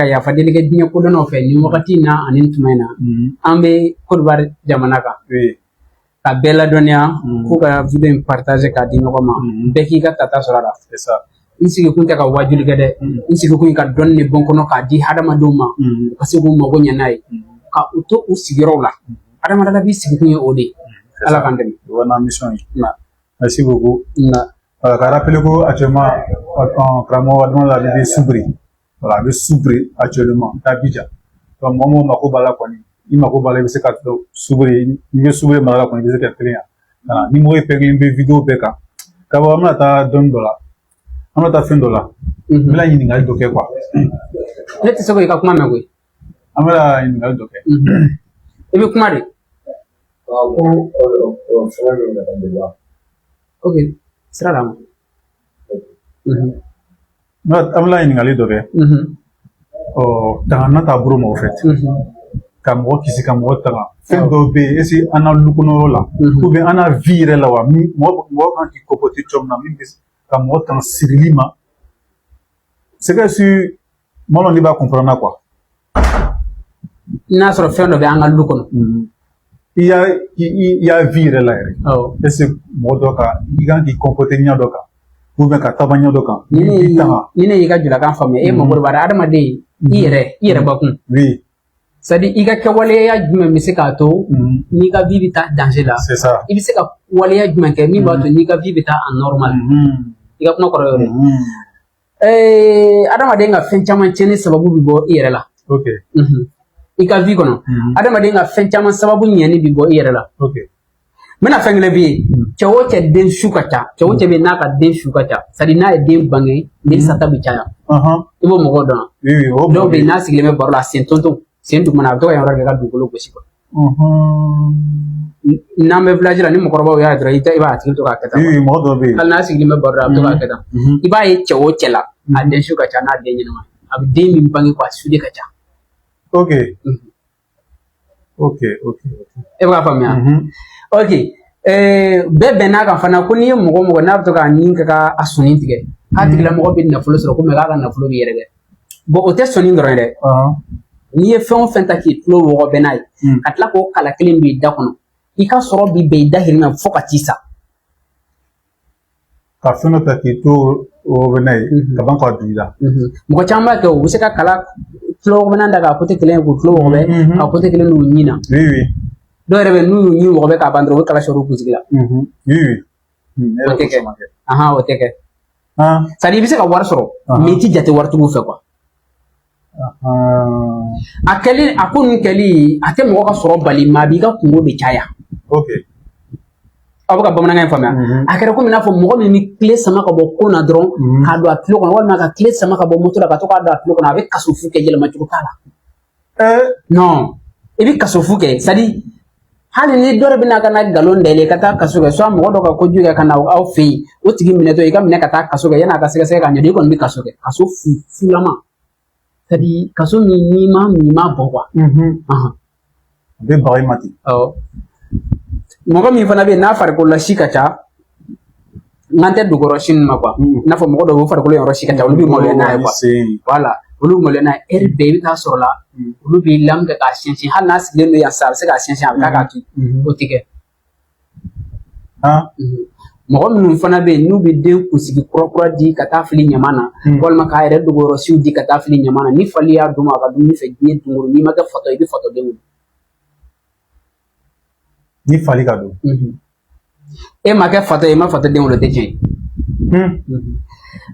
Ka yafa deli kɛ diɲɛ kodɔnnaw fɛ nin wagati in na ani nin tuma in na, an bɛ Côte d'Ivoire jamana kan, ka bɛɛ ladɔnniya k'u ka vidéo in partager k'a di ɲɔgɔn ma, bɛɛ k'i ka tata sɔrɔ a la. C'est ça. N sigikun tɛ ka wajuli kɛ dɛ, n sigikun ye ka dɔnni de bɔ n kɔnɔ k'a di hadamadenw ma, u ka se k'u mago ɲɛ n'a ye, ka u to u sigiyɔrɔw la. Adamadenya b'i sigikun ye o de ye. Ala k'an dɛmɛ. O na mission ye. Nka Merci beaucoup. Nka Voilà, ka rappeler ko actuellement, karamɔgɔ Adama la bɛ Soubré. Voilà, a bɛ Soubré actuellement, d'Abidjan. Donc mɔgɔ mɔgɔ mako b'a la kɔni, i mako b'a la, i bɛ se ka to Soubré, i bɛ Soubré mara la kɔni, i bɛ se ka teliya yan. Ka na ni mɔgɔ ye fɛn bɛ vidéo bɛɛ kan. Karamɔgɔ, an bɛna taa dɔnni dɔ la. An bɛna taa fɛn dɔ la. N bɛna ɲininkali dɔ kɛ quoi. Ne tɛ se k'i ka kuma mɛn koyi. An bɛna ɲininkali dɔ kɛ. I bɛ kuma de. Ko fɛn min ka taa. Ok, sira la ma. An bɛna ɲininkali dɔ kɛ. Ɔ, tangana taabolo ma, au fait. Ka mɔgɔ kisi, ka mɔgɔ tanga. Fɛn dɔw bɛ yen, est ce que an na lu kɔnɔyɔrɔ la, ou bien an na vie yɛrɛ la wa, min mɔgɔ kan k'i comporter cogo min na, min bɛ ka mɔgɔ tanga sirili ma. C'est que si mɔgɔ ne b'a comprendre quoi. N'a sɔrɔ fɛn dɔ bɛ an ka lu kɔnɔ. I y'a vie yɛrɛ la yɛrɛ. Est ce que mɔgɔ dɔ ka i kan k'i comporter ɲɛ dɔ kan, ou bien ka taaba ɲɛ dɔ kan, ni min ne b'i tanga. Ni ne y'i ka julakan faamuya, e mago de b'a la adamaden i yɛrɛ bakun. C'est à dire, i ka kɛwaleya jumɛn bɛ se k'a to n'i ka vie bɛ taa danger la? C'est ça. I bɛ se ka waleya jumɛn kɛ min b'a to n'i ka vie bɛ taa en normal? I ka kuma kɔrɔ y'o de ye. Adamaden ka fɛn caman tiɲɛni sababu bɛ bɔ i yɛrɛ la. I ka vie kɔnɔ, adamaden ka fɛn caman sababu ɲɛni bɛ bɔ i yɛrɛ la. N bɛna fɛn kelen f'i ye: cɛ o cɛ den su ka ca, cɛ o cɛ bɛ yen n'a ka den su ka ca, c'est à dire n'a ye den bange, den sata bɛ caya. I b'o mɔgɔw dɔn? Oui oui o. Dɔw bɛ yen, n'a sigilen bɛ baro la, a sen tonton sen dugumana, a bɛ to ka yan yɔrɔ kɛ ka dugukolo gosi quoi. N'an bɛ village la, ni mɔgɔkɔrɔbaw y'a ye dɔrɔn, i b'a a tigi bɛ to k'a kɛ tan. Oui oui, mɔgɔ dɔw bɛ yen. Hali n'a sigilen bɛ baro la, a bɛ to k'a kɛ tan. I b'a ye, cɛ o cɛ la, a den su ka ca n'a den ɲɛnama ye, a bɛ den min bange quoi, a su de ka ca. E bɛ k'a faamuya? Ok, bɛɛ bɛnn'a kan fana ko n'i ye mɔgɔ o mɔgɔ n'a bɛ to k'a ɲin kɛ ka a sɔnni tigɛ, k'a tigilamɔgɔ bɛ nafolo sɔrɔ komi k'a ka nafolo bɛ yɛrɛkɛ. Bon, o tɛ sɔnni dɔrɔn ye dɛ. N'i ye fɛn o fɛn ta k'i tulo wɔgɔbɛ n'a ye, ka tila k'o kala kelen don i da kɔnɔ, i ka sɔrɔ bi bɛn i dahirimɛ fo ka t'i sa. Ka fɛn dɔ ta k'i to o bɛ n'a ye ka ban k'a don i la. Mɔgɔ caman b'a kɛ, u bɛ se ka kala tulo wɔgɔbɛnan da k'a côté kelen ye k'u tulo wɔgɔbɛ, k'a côté kelen d'u ɲin na. Oui oui. Dɔw yɛrɛ bɛ, n'u y'u ɲin wɔgɔbɛ k'a ban dɔrɔn, u bɛ kala sɔrɔ u kunsigi la. Oui oui. Ne O yɛrɛ tɛ ko kɛ. caman kɛ. Ahan, o tɛ kɛ. C'est à dire, i bɛ se ka wari sɔrɔ, mais i ti jate waritigiw fɛ quoi. A kɛli, a ko ninnu kɛli, a tɛ mɔgɔ ka sɔrɔ bali, mais a b'i ka kungo de caya. Aw bɛ ka bamanankan in faamuya? A kɛra komi i n'a fɔ mɔgɔ min bɛ tile sama ka bɔ ko na dɔrɔn k'a don a tulo kɔnɔ, walima ka tile sama ka bɔ moto la ka to k'a don a tulo kɔnɔ, a bɛ kaso fu kɛ, yɛlɛmacogo t'a la. Non, i bɛ kaso fu kɛ, c'est à dire hali ni dɔ de bɛna ka na nkalon da i la, i ka taa kaso kɛ, soit mɔgɔ dɔ ka kojugu kɛ ka na aw fɛ yen, o tigi minɛtɔ, i ka minɛ ka taa kaso kɛ, yan'a ka sɛgɛsɛgɛ ka ɲɛ, i kɔni bɛ kaso kɛ, kaso fu fulama, c'est à dire kaso min n'i ma min, i ma bɔ quoi. A bɛ baga i ma ten. Awɔ, mɔgɔ min fana bɛ yen n'a farikolo la si ka ca, n'an tɛ dugukɔrɔ si ninnu ma quoi, i n'a fɔ mɔgɔ dɔw bɛ farikolo yɔrɔ si ka ca, olu bɛ maloya n'a ye quoi. Voilà, olu bɛ maloya n'a ye heure bɛɛ. I bɛ taa sɔrɔ la, olu b'i lamu kɛ k'a siɲɛ, hali n'a sigilen don yan sisan, a bɛ se k'a siɲɛ, a bɛ taa k'a to yen, o tɛ kɛ. Mɔgɔ minnu fana bɛ yen n'u bɛ den kunsigi kura kura di ka taa fili ɲama na, walima k'a yɛrɛ dogoyɔrɔ siw di ka taa fili ɲama na, ni fali y'a d'u ma a ka dumuni fɛ diɲɛ don o don, n'i ma kɛ fatɔ ye, i bɛ fatɔden wolo. Ni fali ka don. E ma kɛ fatɔ ye, i ma fatɔden wolo, o tɛ tiɲɛ ye.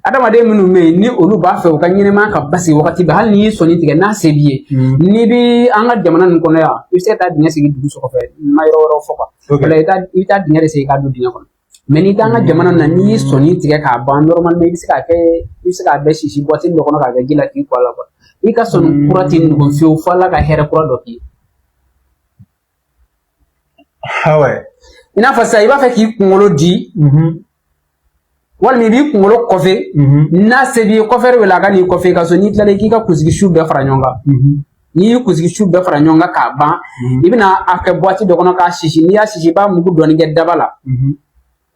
Adamaden minnu bɛ yen ni olu b'a fɛ u ka ɲɛnɛmaya ka basigi wagati bɛɛ, hali n'i ye sɔnni tigɛ n'a se b'i ye, n'i bɛ an ka jamana ninnu kɔnɔ yan, i bɛ se ka taa dingɛ sigi dugu so kɔfɛ, n ma yɔrɔ wɛrɛw fɔ quoi. O la i bɛ taa dingɛ de segin k'a don dingɛ kɔnɔ. Mais n'i t'an ka jamana na, n'i ye sɔnni tigɛ k'a ban, normalement i bɛ se k'a kɛ, i bɛ se k'a bɛɛ sisi boîte dɔ kɔnɔ k'a kɛ ji la k'i ko a la quoi. I ka sɔnni kura tɛ nugu fiyewu fo Ala ka hɛrɛ kura dɔ k'i ye. Ah ouais. I n'a fɔ sisan, i b'a fɛ k'i kunkolo di, walima i b'i kunkolo kɔfɛ, n'a se b'i ye, kɔfɛ wele a ka n'i kɔfɛ i ka so, n'i tilala, i k'i ka kunsigi su bɛɛ fara ɲɔgɔn kan. N'i y'i kunsigi su bɛɛ fara ɲɔgɔn kan k'a ban, i bɛna a kɛ boîte dɔ kɔnɔ k'a sisi. N'i y'a sisi, i b'a mugu dɔɔni kɛ daba la.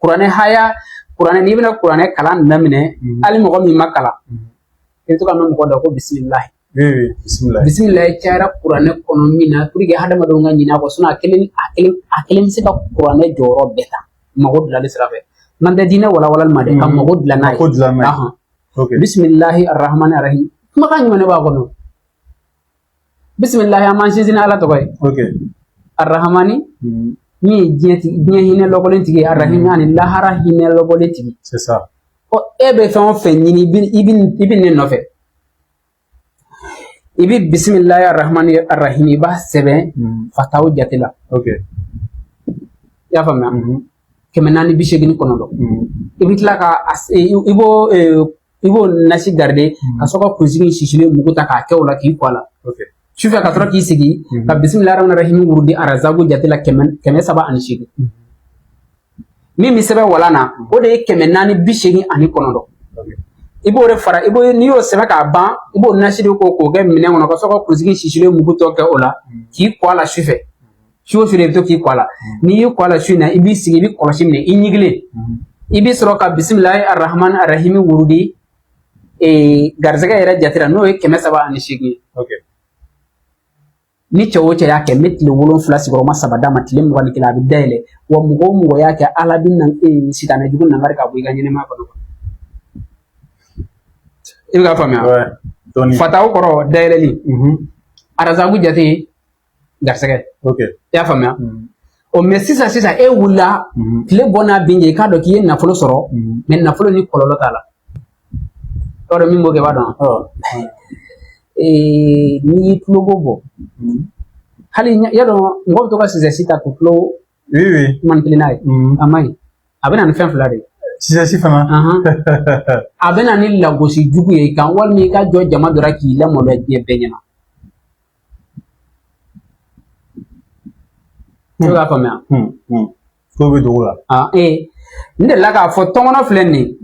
Kuranɛ haya, kuranɛ, n'i bɛna kuranɛ kalan daminɛ, hali mɔgɔ min ma kalan, i bɛ to ka mɛn mɔgɔ dɔ ko bisimilahi. Oui, oui, bisimilahi. Bisimilahi cayara kuranɛ kɔnɔ min na pour que hadamadenw ka ɲinɛ a kɔ, sinon a kelen bɛ se ka kuranɛ jɔyɔrɔ bɛɛ ta mago dilanli sira fɛ. N'an tɛ diinɛ walawalali ma dɛ, ka mago dilan n'a ye. Mako dilan n'a ye. Ok. Bisimilahi arrahmani arrahim, kumakan jumɛn de b'a kɔnɔ? Bisimilahi, an b'an sinsin ni Ala tɔgɔ ye. Arrahmani, min ye diɲɛ tigi, diɲɛ hinɛ lɔbɔlen tigi ye, arrahimi, ani lahara hinɛ lɔbɔlen tigi. C'est ça. Ɔ, e bɛ fɛn o fɛn ɲini, i bi ne nɔfɛ, i bi bisimilahi arrahmani arrahim, i b'a sɛbɛn fataw jate la. I y'a faamuya? 489. I bɛ tila ka i b'o nasi garder ka sɔrɔ ka kunsigi sisilen mugu ta k'a kɛ o la k'i kɔ a la. Sufɛ ka sɔrɔ k'i sigi ka bisimilahi rahmani rahim wurudi arazagu jate la 308. Min bɛ sɛbɛn walan na, o de ye 489. I b'o de fara, i b'o, n'i y'o sɛbɛn k'a ban, i b'o nasi de ko k'o kɛ minɛn kɔnɔ ka sɔrɔ ka kunsigi sisilen mugu tɔ kɛ o la k'i kɔ a la sufɛ. Su o su de i bɛ to k'i kɔ a la. N'i y'i kɔ a la su in na, i b'i sigi, i bɛ kɔlɔsi minɛ i ɲigilen, i bɛ sɔrɔ ka bisimilahi arahmani arahimi wurudi garisɛgɛ yɛrɛ jate la, n'o ye 308 ye. Ni cɛ o cɛ y'a kɛ, n bɛ tile 7 sigiyɔrɔma saba d'a ma, tile 21, a bɛ dayɛlɛ. Wa mɔgɔ o mɔgɔ y'a kɛ, Ala bɛ na sitanɛ jugu nangari ka bɔ i ka ɲɛnɛmaya kɔnɔ. I bɛ k'a faamuya? Ouais. Dɔɔni. Fataw kɔrɔ dayɛlɛli, arazagu jate garisɛgɛ. I y'a faamuya? O mɛ sisan sisan e wulila, tile bɔ n'a bin jɛ, i k'a dɔn k'i ye nafolo sɔrɔ, mɛ nafolo ni kɔlɔlɔ t'a la. I b'a dɔn min b'o kɛ, i b'a dɔn? Ɔ. N'i y'i tuloko bɔ, hali y'a dɔn mɔgɔ bɛ to ka sisɛ ta k'u tulo Oui, oui. manipuler n'a ye, a man ɲi. A bɛ na ni fɛn fila de ye. Sisan si fana. A bɛ na ni lagosi jugu ye i kan, walima i ka jɔ jama dɔ la k'i lamaloya diɲɛ bɛɛ ɲɛna. I bɛ k'a faamuya? Ko bɛ dogo la. Ah, ee, n delila k'a fɔ, tɔnkɔnɔ filɛ nin ye,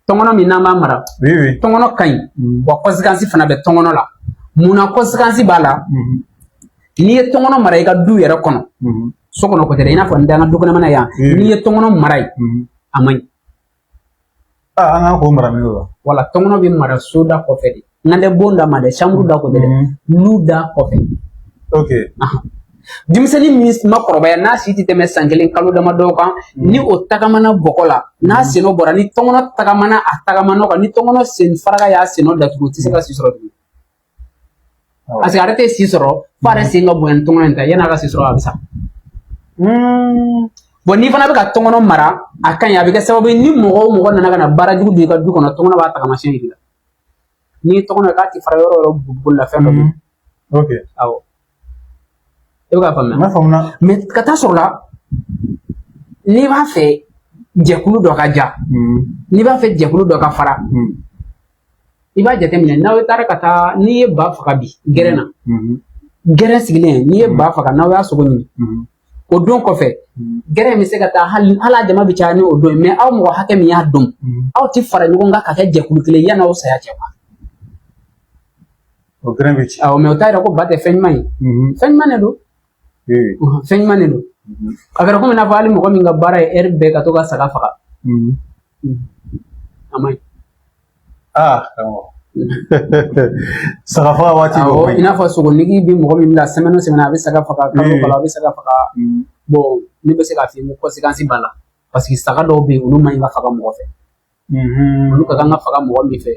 tɔnkɔnɔ min n'an b'a mara, Oui, oui. tɔnkɔnɔ ka ɲi. Wa conséquence fana bɛ tɔnkɔnɔ la. Munna conséquence b'a la? N'i ye tɔnkɔnɔ mara i ka du yɛrɛ kɔnɔ, so kɔnɔ ko tɛ dɛ, i n'a fɔ n tɛ an ka du kɔnɔmana yan, n'i ye tɔnkɔnɔ mara yen, a man ɲi. Ah, an k'an k'o mara min la. Wala tɔnkɔnɔ bɛ mara so da kɔfɛ de. N'an tɛ bon da ma dɛ, chambre da kɔfɛ dɛ, lu da kɔfɛ. Denmisɛnnin min ma kɔrɔbaya, n'a si tɛ tɛmɛ san kelen kalo damadɔ kan, ni o tagamana bɔgɔ la, n'a sennɔ bɔra, ni tɔnkɔnɔ tagamana a tagama kan, ni tɔnkɔnɔ sen faraka y'a sennɔ datugu, o tɛ se ka si sɔrɔ tugun. Parce que a yɛrɛ tɛ si sɔrɔ fo a yɛrɛ sen ka bonya ni tɔnkɔnɔ in ta ye, yan'a ka si sɔrɔ a bɛ sa. Bon, n'i fana bɛ ka tɔnkɔnɔ mara, a ka ɲi, a bɛ kɛ sababu ye ni mɔgɔ o mɔgɔ nana ka na baara jugu don i ka du kɔnɔ, tɔnkɔnɔ b'a tagamasiyɛn yir'i la. N'i ye tɔnkɔnɔ ye k'a ti fara yɔrɔ o yɔrɔ, boli la fɛn dɔ bɛ yen. Awɔ. I bɛ k'a faamuya? N b'a faamuya. Mais ka taa sɔrɔ la, n'i b'a fɛ jɛkulu dɔ ka ja, n'i b'a fɛ jɛkulu dɔ ka fara, i b'a jateminɛ n'aw taara ka taa, n'i ye ba faga bi gɛrɛn na, gɛrɛn sigilen, n'i ye ba faga, n'aw y'a sogo ɲimi, o don kɔfɛ, gɛrɛn bɛ se ka taa hali hali a jama bɛ caya ni o don ye, mais aw mɔgɔ hakɛ min y'a dɔn, aw ti fara ɲɔgɔn kan ka kɛ jɛkulu kelen yan'aw saya cɛ quoi. O gɛrɛn bɛ ci. Awɔ, mais o t'a yira ko ba tɛ fɛn ɲuman ye. Fɛn ɲuman de don. Fɛn ɲuman de don. A kɛra komi i n'a fɔ hali mɔgɔ min ka baara ye heure bɛɛ ka to ka saga faga, a man ɲi. Ah, karamɔgɔ. Saga faga waati dɔw Awɔ, bɛ i yen. n'a fɔ sogonigi bɛ mɔgɔ min bila, semaine o semaine a bɛ saga faga, kalo o kalo a bɛ saga faga. Bon, ne bɛ se k'a f'i ye ko conséquence b'a la. Parce que saga dɔw bɛ yen, olu man ɲi ka faga mɔgɔ fɛ. Olu ka kan ka faga mɔgɔ min fɛ.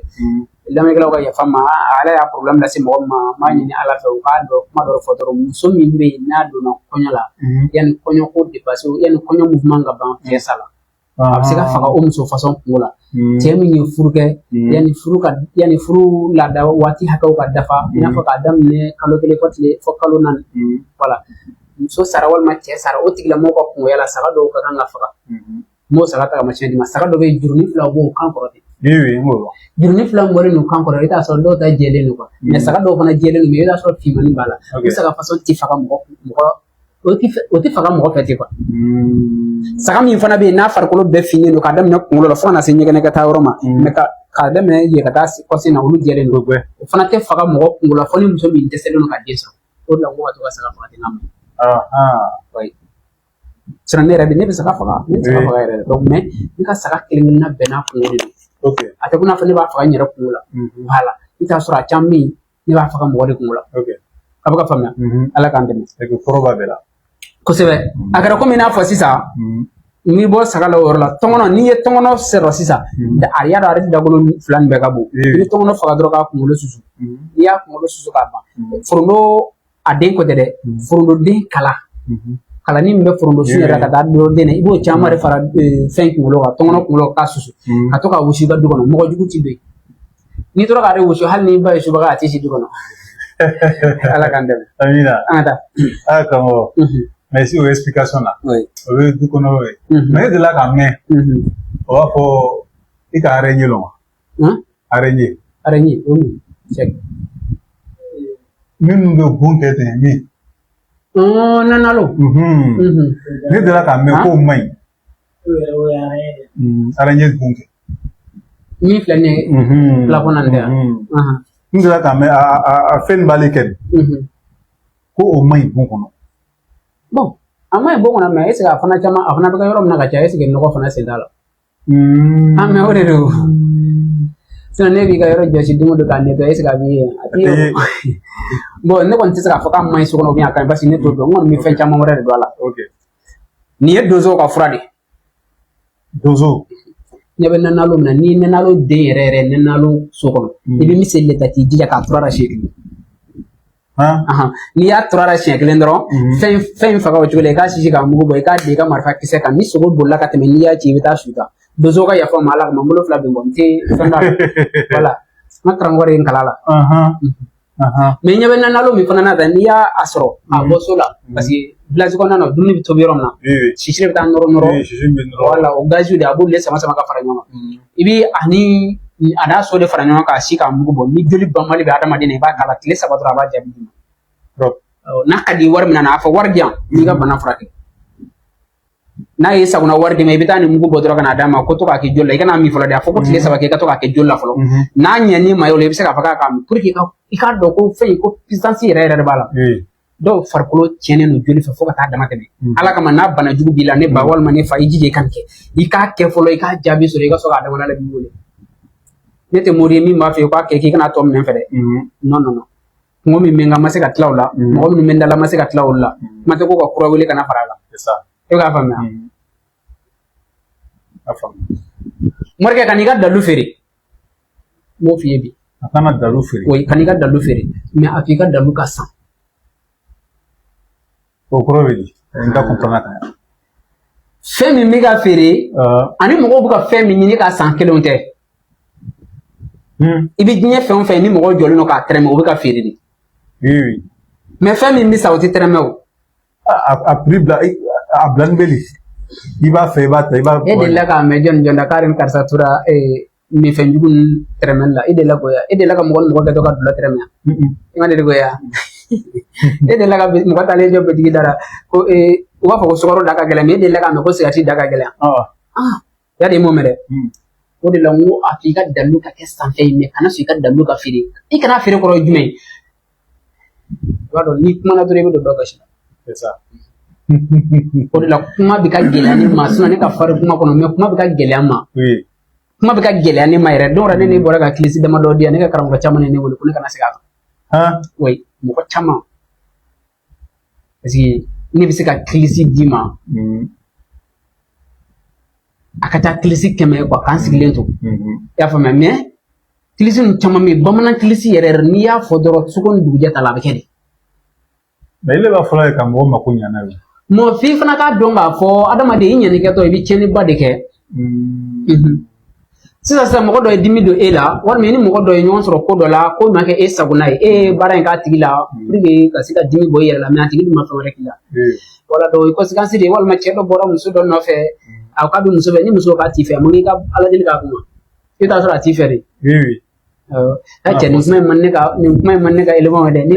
Lamɛnnikɛlaw ka yafa n ma, ala y'a problème lase mɔgɔ min ma, n b'a ɲini Ala fɛ u k'a dɔn kuma dɔ fɔ dɔrɔn, muso min bɛ yen n'a donna kɔɲɔ la, yanni kɔɲɔko dépassé, yanni kɔɲɔ mouvement ka ban, cɛ sa la. A bɛ se ka faga o muso façon kungo la. Cɛ min ye furu kɛ, yanni furu laada waati hakɛw ka dafa, i n'a fɔ k'a daminɛ kalo kelen fɔ tile fɔ kalo 4. Voilà. Muso sara walima cɛ sara, o tigilamɔgɔw ka kungoya la, saga dɔw ka kan ka faga. N b'o saga tagamasiyɛn d'i ma. Saga dɔ bɛ yen, jurunin fila b'o kan kɔrɔ ten. Oui, oui, n b'o dɔn. Jurunin fila min bɔlen don kan kɔrɔ, i bɛ t'a sɔrɔ dɔw ta jɛlen don quoi. Mais saga dɔw fana jɛlen don, mais i bɛ t'a sɔrɔ finmanin b'a la. O saga façon tɛ faga mɔgɔ mɔgɔ o tɛ faga mɔgɔ fɛ ten quoi. Saga min fana bɛ yen n'a farikolo bɛɛ finnen don k'a daminɛ kunkolo la fo ka na se ɲɛgɛnɛ kɛ taa yɔrɔ ma, mais k'a daminɛ yen ka taa kɔsen na, olu jɛlen don. O fana tɛ faga mɔgɔ kunkolo la fo ni muso min dɛsɛlen don ka den sɔrɔ. O de la n ko ka to ka saga faga ten n'a ma ɲi. Oui. Sinon ne yɛrɛ bɛ ne bɛ saga faga, ne bɛ saga faga yɛrɛ de. Donc mais ne ka saga kelen kelenna bɛɛ n'a kungo de don. A tɛ ko n'a fɔ ne b'a faga n yɛrɛ kungo la. Voilà. I t'a sɔrɔ a caman bɛ yen. Ne b'a faga mɔgɔ de kungo la. A bɛ ka faamuya. Ala k'an dɛmɛ. Kɔrɔ b'a bɛɛ la. Kosɛbɛ. A kɛra komi i n'a fɔ sisan, n'i bɔ saga la o yɔrɔ la, tɔngɔnɔ, n'i ye tɔngɔnɔ sɔrɔ sisan, a y'a dɔn ale dagolo fila nin bɛɛ ka bon. I bɛ tɔngɔnɔ faga dɔrɔn k'a kunkolo susu. N'i y'a kunkolo susu k'a ban, foronto a den ko tɛ dɛ, foronto den kala kalani min bɛ foronto sun yɛrɛ ka taa dɔ den na, i b'o caman de fara fɛn kunkolo kan, tɔngɔnɔ kunkolo k'a susu, ka to k'a wusu i ka du kɔnɔ, mɔgɔ jugu ti don yen. N'i tora k'ale wusu, hali n'i ba ye subaga, a tɛ si du kɔnɔ. Ala k'an dɛmɛ. Amina. An ka taa. Ah, karamɔgɔ. Merci o explication na. O bɛ du kɔnɔ ye. Mais ne delila k'a mɛn. O b'a fɔ i ka araignée lɔn wa? Araignée. Araignée, o mun? Cɛ. Minnu bɛ bon kɛ ten min. Nanalo. Ne delila k'a mɛn k'o man ɲi. Araignée bon kɛ. Min filɛ nin ye plafond na nin tɛ yan. N delila k'a mɛn a fɛn nin b'ale kɛ ko o man ɲi bon kɔnɔ. Bon, a man ɲi bon kɔnɔ, mais est ce que a fana caman, a fana bɛ kɛ yɔrɔ min na ka caya, est ce que nɔgɔ fana sen t'a la? Ah, mais o de don. Sinon ne b'i ka yɔrɔ jɔsi don o don k'a nettoyer, est ce que a b'i ye? A t'i ye. Bon, ne kɔni tɛ se k'a fɔ k'a man ɲi so kɔnɔ ou bien a ka ɲi, parce que ne t'o dɔn. N kɔni bɛ fɛn caman wɛrɛ de don a la. Nin ye donsow ka fura de ye. Donso. Ɲɛ bɛ nanalo min na, n'i ye nanalo den yɛrɛ yɛrɛ nanalo so kɔnɔ, i bɛ miseli de ta k'i jija k'a tura la siɲɛ kelen. N'i y'a tura la siɲɛ kelen dɔrɔn, fɛn in faga o cogo la, i k'a sisi k'a mugu bɔ, i k'a don i ka marifa kisɛ kan. Ni sogo bolila ka tɛmɛ, n'i y'a ci, i bɛ taa su ta. Donso ka yafa n ma, Ala kama, n bolo fila bɛ n kɔ, n tɛ fɛn dɔn a la. Voilà, n ka karamɔgɔ de ye n kalan a la. Mais ɲɛ bɛ nanalo min fana na tan, n'i y'a sɔrɔ a bɔ so la, parce que village kɔnɔna na, dumuni bɛ tobi yɔrɔ min na, sisi bɛ taa nɔrɔ nɔrɔ. Wala o gaziw de, a b'olu de sama sama ka fara ɲɔgɔn kan. I bɛ ani a n'a so de fara ɲɔgɔn kan k'a si k'a mugu bɔ. Ni joli banbali bɛ adamaden na, i b'a k'a la tile 3 dɔrɔn, a b'a jaabi d'i ma. N'a ka di wari min na, a fɔ wari di yan, n'i ka bana furakɛ. N'a ye sagona wari d'i ma, i bɛ taa ni mugu bɔ dɔrɔn ka n'a d'a ma ko to k'a kɛ joli la. I kana min fɔlɔ dɛ, a fɔ ko tile 3 kɛ, i ka to k'a kɛ joli la fɔlɔ. N'a ɲɛn'i ma ye o la, i bɛ se k'a fɔ k'a k'a min pour que i k'a dɔn ko fɛn in ko puissance yɛrɛ yɛrɛ de b'a la. Dɔw farikolo tiɲɛnen don joli fɛ fo ka taa dama tɛmɛ. Ala kama, n'a bana jugu b'i la, ne ba walima ne fa, i jija i ka nin kɛ, i k'a kɛ fɔlɔ, i k'a jaabi sɔrɔ, i ka sɔrɔ k'a dama la b'i wele. Ne tɛ mori ye min b'a fɔ i k'a kɛ k'i kana tɔ minɛ n fɛ dɛ. Non, non, non. Kungo min bɛ n kan, n ma se ka tila o la. Mɔgɔ minnu bɛ n da la, n ma se ka tila olu la. Kuma tɛ ko ka kura wele ka na fara a kan. E k'a faamuya. Morikɛ, ka n'i ka dalu feere, n b'o f'i ye bi. A kana dalu feere. Oui, ka n'i ka dalu feere, mais a k'i ka dalu ka san. O kɔrɔ bɛ di? N ta comprendre ka ɲɛ. Fɛn min bɛ ka feere ani mɔgɔw bɛ ka fɛn min ɲini ka san, kelenw tɛ. I bɛ diɲɛ fɛn o fɛn ni mɔgɔw jɔlen don k'a tɛrɛmɛ, o bɛ ka feere de. Mais fɛn min bɛ sa, o tɛ tɛrɛmɛ o. A prix bila, a bila ni bɛ i b'a fɛ, i b'a ta, i b'a. E delila k'a mɛn jɔn jɔn na k'ari karisa tora minfɛn jugu ninnu tɛrɛmɛli la? E delila k'o ye? E delila ka mɔgɔ ni mɔgɔ kɛtɔ ka dulɔ tɛrɛmɛ? I ma deli k'o ye? E delila ka mɔgɔ taalen jɔ bitigi da la ko u b'a fɔ ko sukaro da ka gɛlɛn, mais e delila k'a mɛn ko sigɛriti da ka gɛlɛn? Yali i m'o mɛn dɛ. O de la n ko a f'i ka dalu ka kɛ sanfɛ ye, mais kana sɔn i ka dalu ka feere. I kana feere kɔrɔ ye jumɛn ye? I b'a dɔn, n'i kumana dɔrɔn, i bɛ don dɔ gasi la. O de la kuma bɛ ka gɛlɛya ne ma. Sinon ne ka farin kuma kɔnɔ, mais kuma bɛ ka gɛlɛya n ma. Kuma bɛ ka gɛlɛya ne ma yɛrɛ. Don dɔ ne bɔra ka kilisi damadɔ di yan, ne ka karamɔgɔ caman ye ne wele ko ne kana segin a kan. Oui, mɔgɔ caman. Parce que ne bɛ se ka kilisi d'i ma, a ka ca kilisi 100 ye quoi, k'an sigilen to. I y'a faamuya? Mais kilisi ninnu caman bɛ yen, bamanan kilisi yɛrɛ yɛrɛ, n'i y'a fɔ dɔrɔn, suko ni dugujɛ ta la, a bɛ kɛ de. Mais ile b'a fɔlɔ ye ka mɔgɔ mako ɲa n'a ye. Mɔgɔ f'i fana k'a dɔn k'a fɔ adamaden, i ɲɛnikɛtɔ, i bɛ tiɲɛniba de kɛ. Sisan sisan, mɔgɔ dɔ ye dimi don e la, walima i ni mɔgɔ dɔ ye ɲɔgɔn sɔrɔ ko dɔ la, ko ma kɛ e sagona ye, e ye baara in k'a tigi la pour que ka se ka dimi bɔ i yɛrɛ la, mais a tigi dun ma fɛn wɛrɛ k'i la. Wala dɔw ye conséquence de ye. Walima cɛ dɔ bɔra muso dɔ nɔfɛ, a k'a bɛ muso fɛ, ni muso k'a t'i fɛ, a man k'i ka ala deli k'a kuma, i bɛ taa sɔrɔ a t'i fɛ de. A cɛ, nin kuma in man ne ka, nin kuma in man ne ka élément ye dɛ. Ni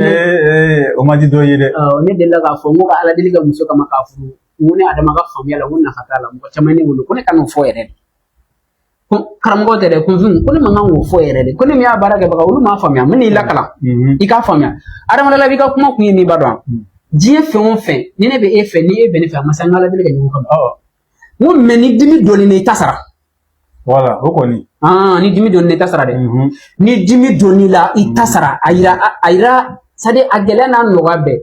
O man di dɔ ye dɛ. Ne delila k'a fɔ n ko ka ala deli ka muso kama k'a furu, n ko ne Adama ka faamuya la, n ko nafa t'a la. Mɔgɔ caman ye ne wele ko ne ka n'o fɔ yɛrɛ de, ko karamɔgɔ tɛ dɛ, kunfin, ko ne man kan k'o fɔ yɛrɛ de, ko ne min y'a baara kɛbaga, olu m'a faamuya. N bɛn'i lakalan, i k'a faamuya. Adamadenya la, i ka kuma kun ye min b'a dɔn, diɲɛ fɛn o fɛn, ni ne bɛ e fɛ, ni e bɛ ne fɛ, a ma se an ka ala deli kɛ ɲɔgɔn kama. N ko mais ni dimi dɔɔnin na, i ta sara. Voilà, o kɔni. Ah, ni dimi donn'i la, i ta sara dɛ. Ni dimi donn'i la, i ta sara. A yira, a yira, c'est à dire a gɛlɛya n'a nɔgɔya bɛɛ.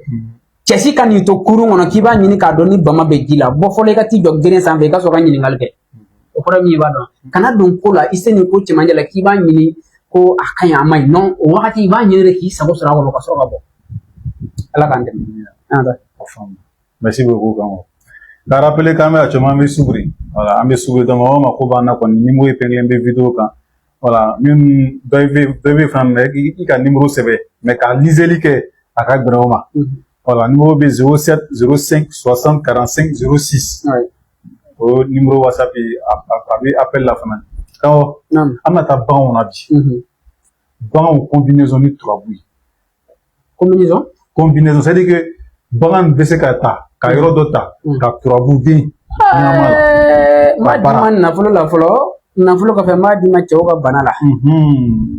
Cɛsi ka n'i to kurun kɔnɔ k'i b'a ɲini k'a dɔn ni bama bɛ ji la, bɔ fɔlɔ, i ka t'i jɔ geren sanfɛ, i ka sɔrɔ ka ɲininkali kɛ. O kɔrɔ min, i b'a dɔn, kana don ko la, i se nin ko cɛmancɛ la k'i b'a ɲini ko a ka ɲi, a ma ɲi. Non, o wagati i b'a ɲini de k'i sago sɔrɔ a kɔnɔ ka sɔrɔ ka bɔ. Ala k'an dɛmɛ. An ka taa. Merci beaucoup, Kango. Ka rappeler k'an bɛ actuellement, an bɛ Subiri. Voilà, an bɛ Subiri, donc mɔgɔ mako b'an na kɔni, numéro épinglé bɛ vidéo kan. Voilà, min dɔ bɛ fana, mais i ka numéro sɛbɛn, mais ka liseli kɛ a ka gɛrɛ o ma. Voilà, numéro bɛ 07 05 60 45 06. O numéro WhatsApp ye, a bɛ appel la fana. Kango, an bɛna taa baganw na bi. Baganw combinaison ni turabu ye. Combinaison? Combinaison, c'est à dire que bagan bɛ se ka ta ka yɔrɔ dɔ ta ka turabuden ɲagami a la. N b'a d'i ma nafolo la fɔlɔ, nafolo kɔfɛ n b'a d'i ma cɛw ka bana la.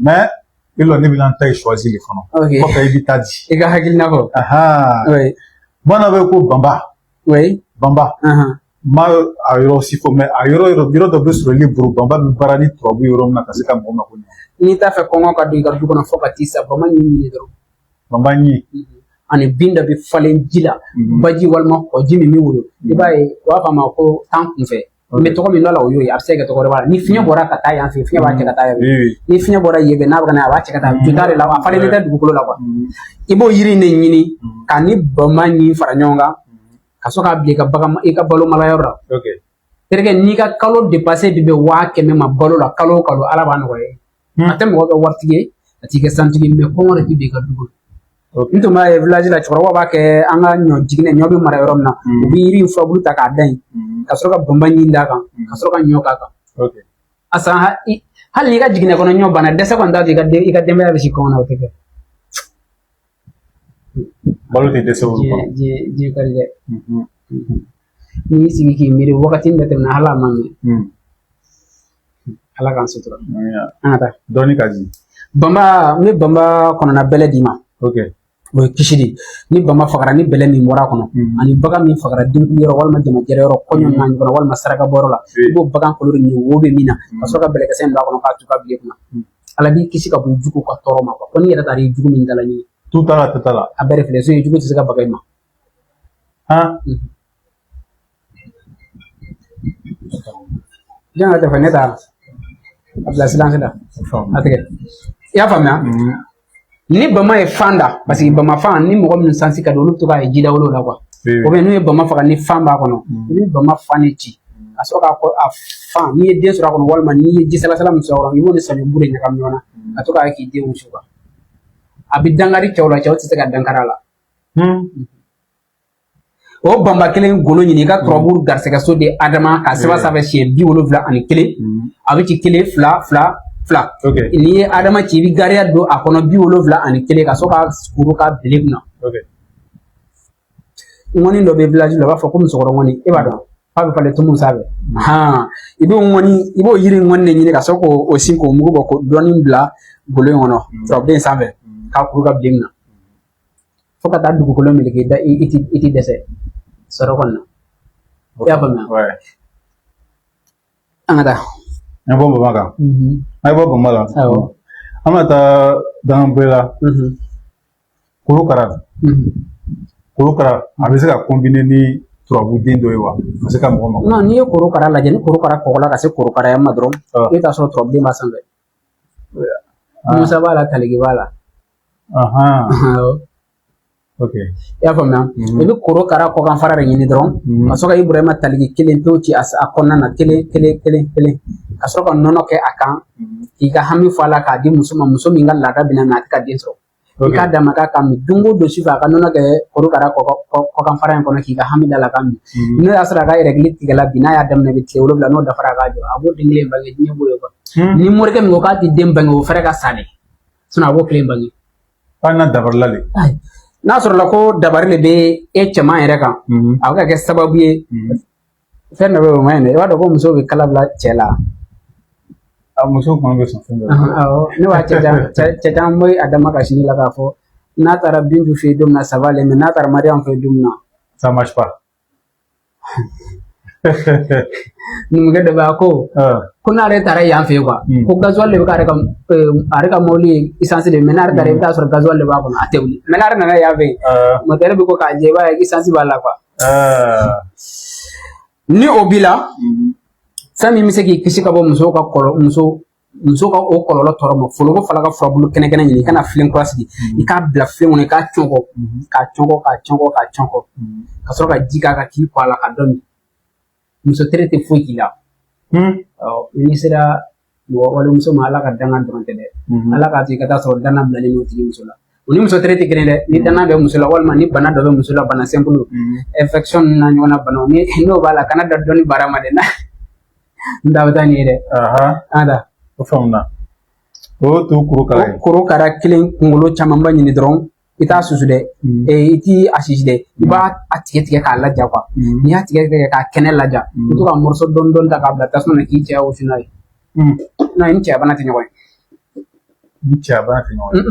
Mais i lɔ, ne bɛna n ta ye choisi de fɔlɔ. Kɔfɛ i bɛ taa di. I ka hakilina fɔ. Bamanan bɛ ko banba. Banba. N ma a yɔrɔ si fɔ, mais a yɔrɔ yɔrɔ dɔ bɛ sɔrɔ i bolo, banba bɛ baara ni turabu yɔrɔ min na ka se ka mɔgɔ mako ɲɛ. N'i t'a fɛ kɔngɔ ka don i ka du kɔnɔ fo ka t'i sa, bama ɲi ɲini dɔrɔn. Banba ɲi. Ani bin dɔ bɛ falen ji la, baji walima kɔji min bɛ woyo, i b'a ye, u b'a fɔ a ma ko tan kunfɛ. N bɛ tɔgɔ min dɔ la, o y'o ye. A bɛ se ka kɛ tɔgɔ wɛrɛ b'a la. Ni fiɲɛ bɔra ka taa yan fɛ, fiɲɛ b'a cɛ ka taa yan fɛ. Ni fiɲɛ bɔra yen fɛ, n'a bɛ ka na, a b'a cɛ ka taa jota de la, a falenlen tɛ dugukolo la quoi. I b'o yiri in de ɲini ka ni bama ɲi fara ɲɔgɔn kan ka sɔrɔ k'a bila i ka bagan, i ka balo marayɔrɔ la. Terikɛ, n'i ka kalo dépassé bi bɛn 100 000 ma balo la kalo o kalo, Ala b'a nɔgɔya i ye. A tɛ mɔgɔ kɛ waritigi ye, a t'i kɛ sanutigi ye, mais kɔngɔ de tɛ don i ka du kɔnɔ. N tun b'a ye village la, cɛkɔrɔbaw b'a kɛ an ka ɲɔ jiginɛ, ɲɔ bɛ mara yɔrɔ min na, u bɛ yiri in furabulu ta k'a da yen, ka sɔrɔ ka banba ɲi d'a kan, ka sɔrɔ ka ɲɔ k'a kan. A san hali n'i ka jiginɛ kɔnɔ ɲɔ banna, dɛsɛ kɔni t'a to i ka denbaya bɛ si kɔngɔ na, o tɛ kɛ. Balo tɛ dɛsɛ olu kɔnɔ. Diɲɛ, diɲɛ ka di dɛ. N'i y'i sigi k'i miiri, wagati dɔ tɛmɛna, hali a ma mɛn. Ala k'an sutura. An ka taa. Dɔɔni ka di. Banba, n bɛ banba kɔnɔna bɛlɛ d'i ma. O ye kisi de. Ni bama fagara, ni bɛlɛ min bɔra a kɔnɔ, ani bagan min fagara denkuli yɔrɔ walima jamajɛrɛ yɔrɔ, kɔɲɔ n'a ɲɔgɔnna, walima saraka bɔyɔrɔ la, i b'o bagan kolo de ɲini, wo bɛ min na, ka sɔrɔ ka bɛlɛkisɛ in don a kɔnɔ k'a tu ka bilen kunna. Ala b'i kisi ka bɔ i jugu ka tɔɔrɔ ma. Ko n'i yɛrɛ taara i jugu min dala ɲini. Tu t'a la, tɛ la. A bɛɛ de filɛ so, jugu tɛ se ka baga i ma. Jɔn ka tɛ ne ta a bila silence la a tigɛ. I y'a faamuya? Ni bama ye fan da, parce que bama fan ni mɔgɔ minnu sansi ka di, olu bɛ to k'a ye jidawolo la quoi. O bɛ n'u ye bama faga ni fan b'a kɔnɔ, i bɛ bama fan de ci ka sɔrɔ k'a a fan, n'i ye den sɔrɔ a kɔnɔ walima n'i ye ji salasala min sɔrɔ a kɔnɔ, i b'o ni saɲɔ bu de ɲagami ɲɔgɔn na ka to k'a k'i den wusu quoi. A bɛ dankari cɛw la, cɛw tɛ se ka dankari a la. O banba kelen golo ɲini, i ka turabu garisɛgɛ so di Adama ka sɛbɛn sanfɛ siɲɛ 71. A bɛ ci kelen, fila, fila, fila. N'i ye Adama ci, i bɛ gariya don a kɔnɔ 71, ka sɔrɔ ka kuru ka bile kunna. Ŋɔni dɔ bɛ village la, u b'a fɔ ko musokɔrɔ ŋɔni, e b'a dɔn k'a bɛ falen tumu sanfɛ. I b'o ŋɔni, i b'o yiri ŋɔni de ɲini ka sɔrɔ k'o sin k'o mugu bɔ k'o dɔɔnin bila golo in kɔnɔ, turabuden sanfɛ, k'a kuru ka bilen kunna fo ka taa dugukolo meleke da, i ti dɛsɛ sɔrɔ kɔni na. I y'a faamuya? An ka taa. An bɔ bama kan. An bɔ bama la. Awɔ. An bɛ taa danganbere la. Korokara. Korokara, a bɛ se ka combiner ni turabuden dɔ ye wa? Ka se ka mɔgɔ mako. Non, n'i ye korokara lajɛ, ni korokara kɔgɔla ka se korokaraya ma dɔrɔn, i bɛ taa sɔrɔ turabuden b'a sanfɛ. Musa b'a la, taliki b'a la. Awɔ. I y'a faamuya? I bɛ korokara kɔkan fara de ɲini dɔrɔn, ka sɔrɔ ka Iburahima taliki kelen pewu ci a kɔnɔna na, kelen kelen kelen kelen, ka sɔrɔ ka nɔnɔ kɛ a kan, k'i ka hami fɔ a la, k'a di muso ma, muso min ka laada bɛ na a tɛ ka den sɔrɔ. I k'a d'a ma k'a ka min don o don sufɛ, a ka nɔnɔ kɛ korokara kɔkan fara in kɔnɔ, k'i ka hami da la k'a min. N'o y'a sɔrɔ a ka yɛrɛkili tigɛla bi, n'a y'a daminɛ bi tile 7, n'o dafara, a k'a jɔ, a b'o den kelen bange, diɲɛ b'o ye quoi. Ni morikɛ min ko k'a tɛ den bange, o fɛrɛ ka sa de, sinon a b'o kelen bange. Hali n'a dabarila de. N'a sɔrɔla ko dabari de bɛ e cɛman yɛrɛ kan, a bɛ ka kɛ sababu ye, fɛn dɔ bɛ yen, o ma ɲi dɛ. I b'a dɔn ko muso bɛ kala bila cɛ la. A muso kɔni bɛ sɔn fɛn bɛɛ la. Awɔ, ne b'a cɛ caman bɛ a dama ka sini la k'a fɔ n'a taara Bintu fɛ yen don min na, ça va aller, mais n'a taara Mariam fɛ yen don min na, ça marche pas. Numukɛ dɔ bɛ a ko ko n'ale taara yan fɛ yen quoi, ko gasoil de bɛ k'ale ka ale ka mobili ye essence de, mais n'ale taara, i bɛ taa sɔrɔ gasoil de b'a kɔnɔ, a tɛ wuli. Mais n'ale nana yan fɛ yen, moteur bɛ ko k'a jɛ, i b'a ye essence b'a la quoi. Ni o b'i la, fɛn min bɛ se k'i kisi ka bɔ musow ka kɔlɔ muso ka o kɔlɔlɔ tɔɔrɔ ma, foloko fala ka furabulu kɛnɛ kɛnɛ ɲini, i kana filen kura sigi, i k'a bila filen kɔnɔ, i k'a cɔngɔ, k'a cɔngɔ, k'a cɔngɔ, k'a cɔngɔ, ka sɔrɔ ka ji k'a kan k'i ko a la ka dɔ min. Muso tere tɛ foyi k'i la. N'i sera mɔgɔ walimuso ma, Ala ka danga dɔrɔn tɛ dɛ, Ala k'a to i ka taa sɔrɔ danna bilalen n'o tigi muso la. O ni muso tere tɛ kelen dɛ. Ni danna bɛ muso la, walima ni bana dɔ bɛ muso la, bana simple, infection n'a ɲɔgɔnna banaw, ni n'o b'a la, kana da dɔnni baara ma dɛ, n da bɛ taa nin ye dɛ. An da. O faamuna, o to korokara ye. Korokara kelen kunkolo camanba ɲini dɔrɔn, i t'a susu dɛ, i t'i a sisi dɛ, i b'a a tigɛ tigɛ k'a laja quoi. N'i y'a tigɛ tigɛ k'a kɛnɛ laja, i to ka morceau dɔɔni dɔɔni ta k'a bila tasuma na k'i cɛya wusu n'a ye. N'o ye ni cɛya bana tɛ ɲɔgɔn ye. Ni cɛya bana tɛ ɲɔgɔn ye.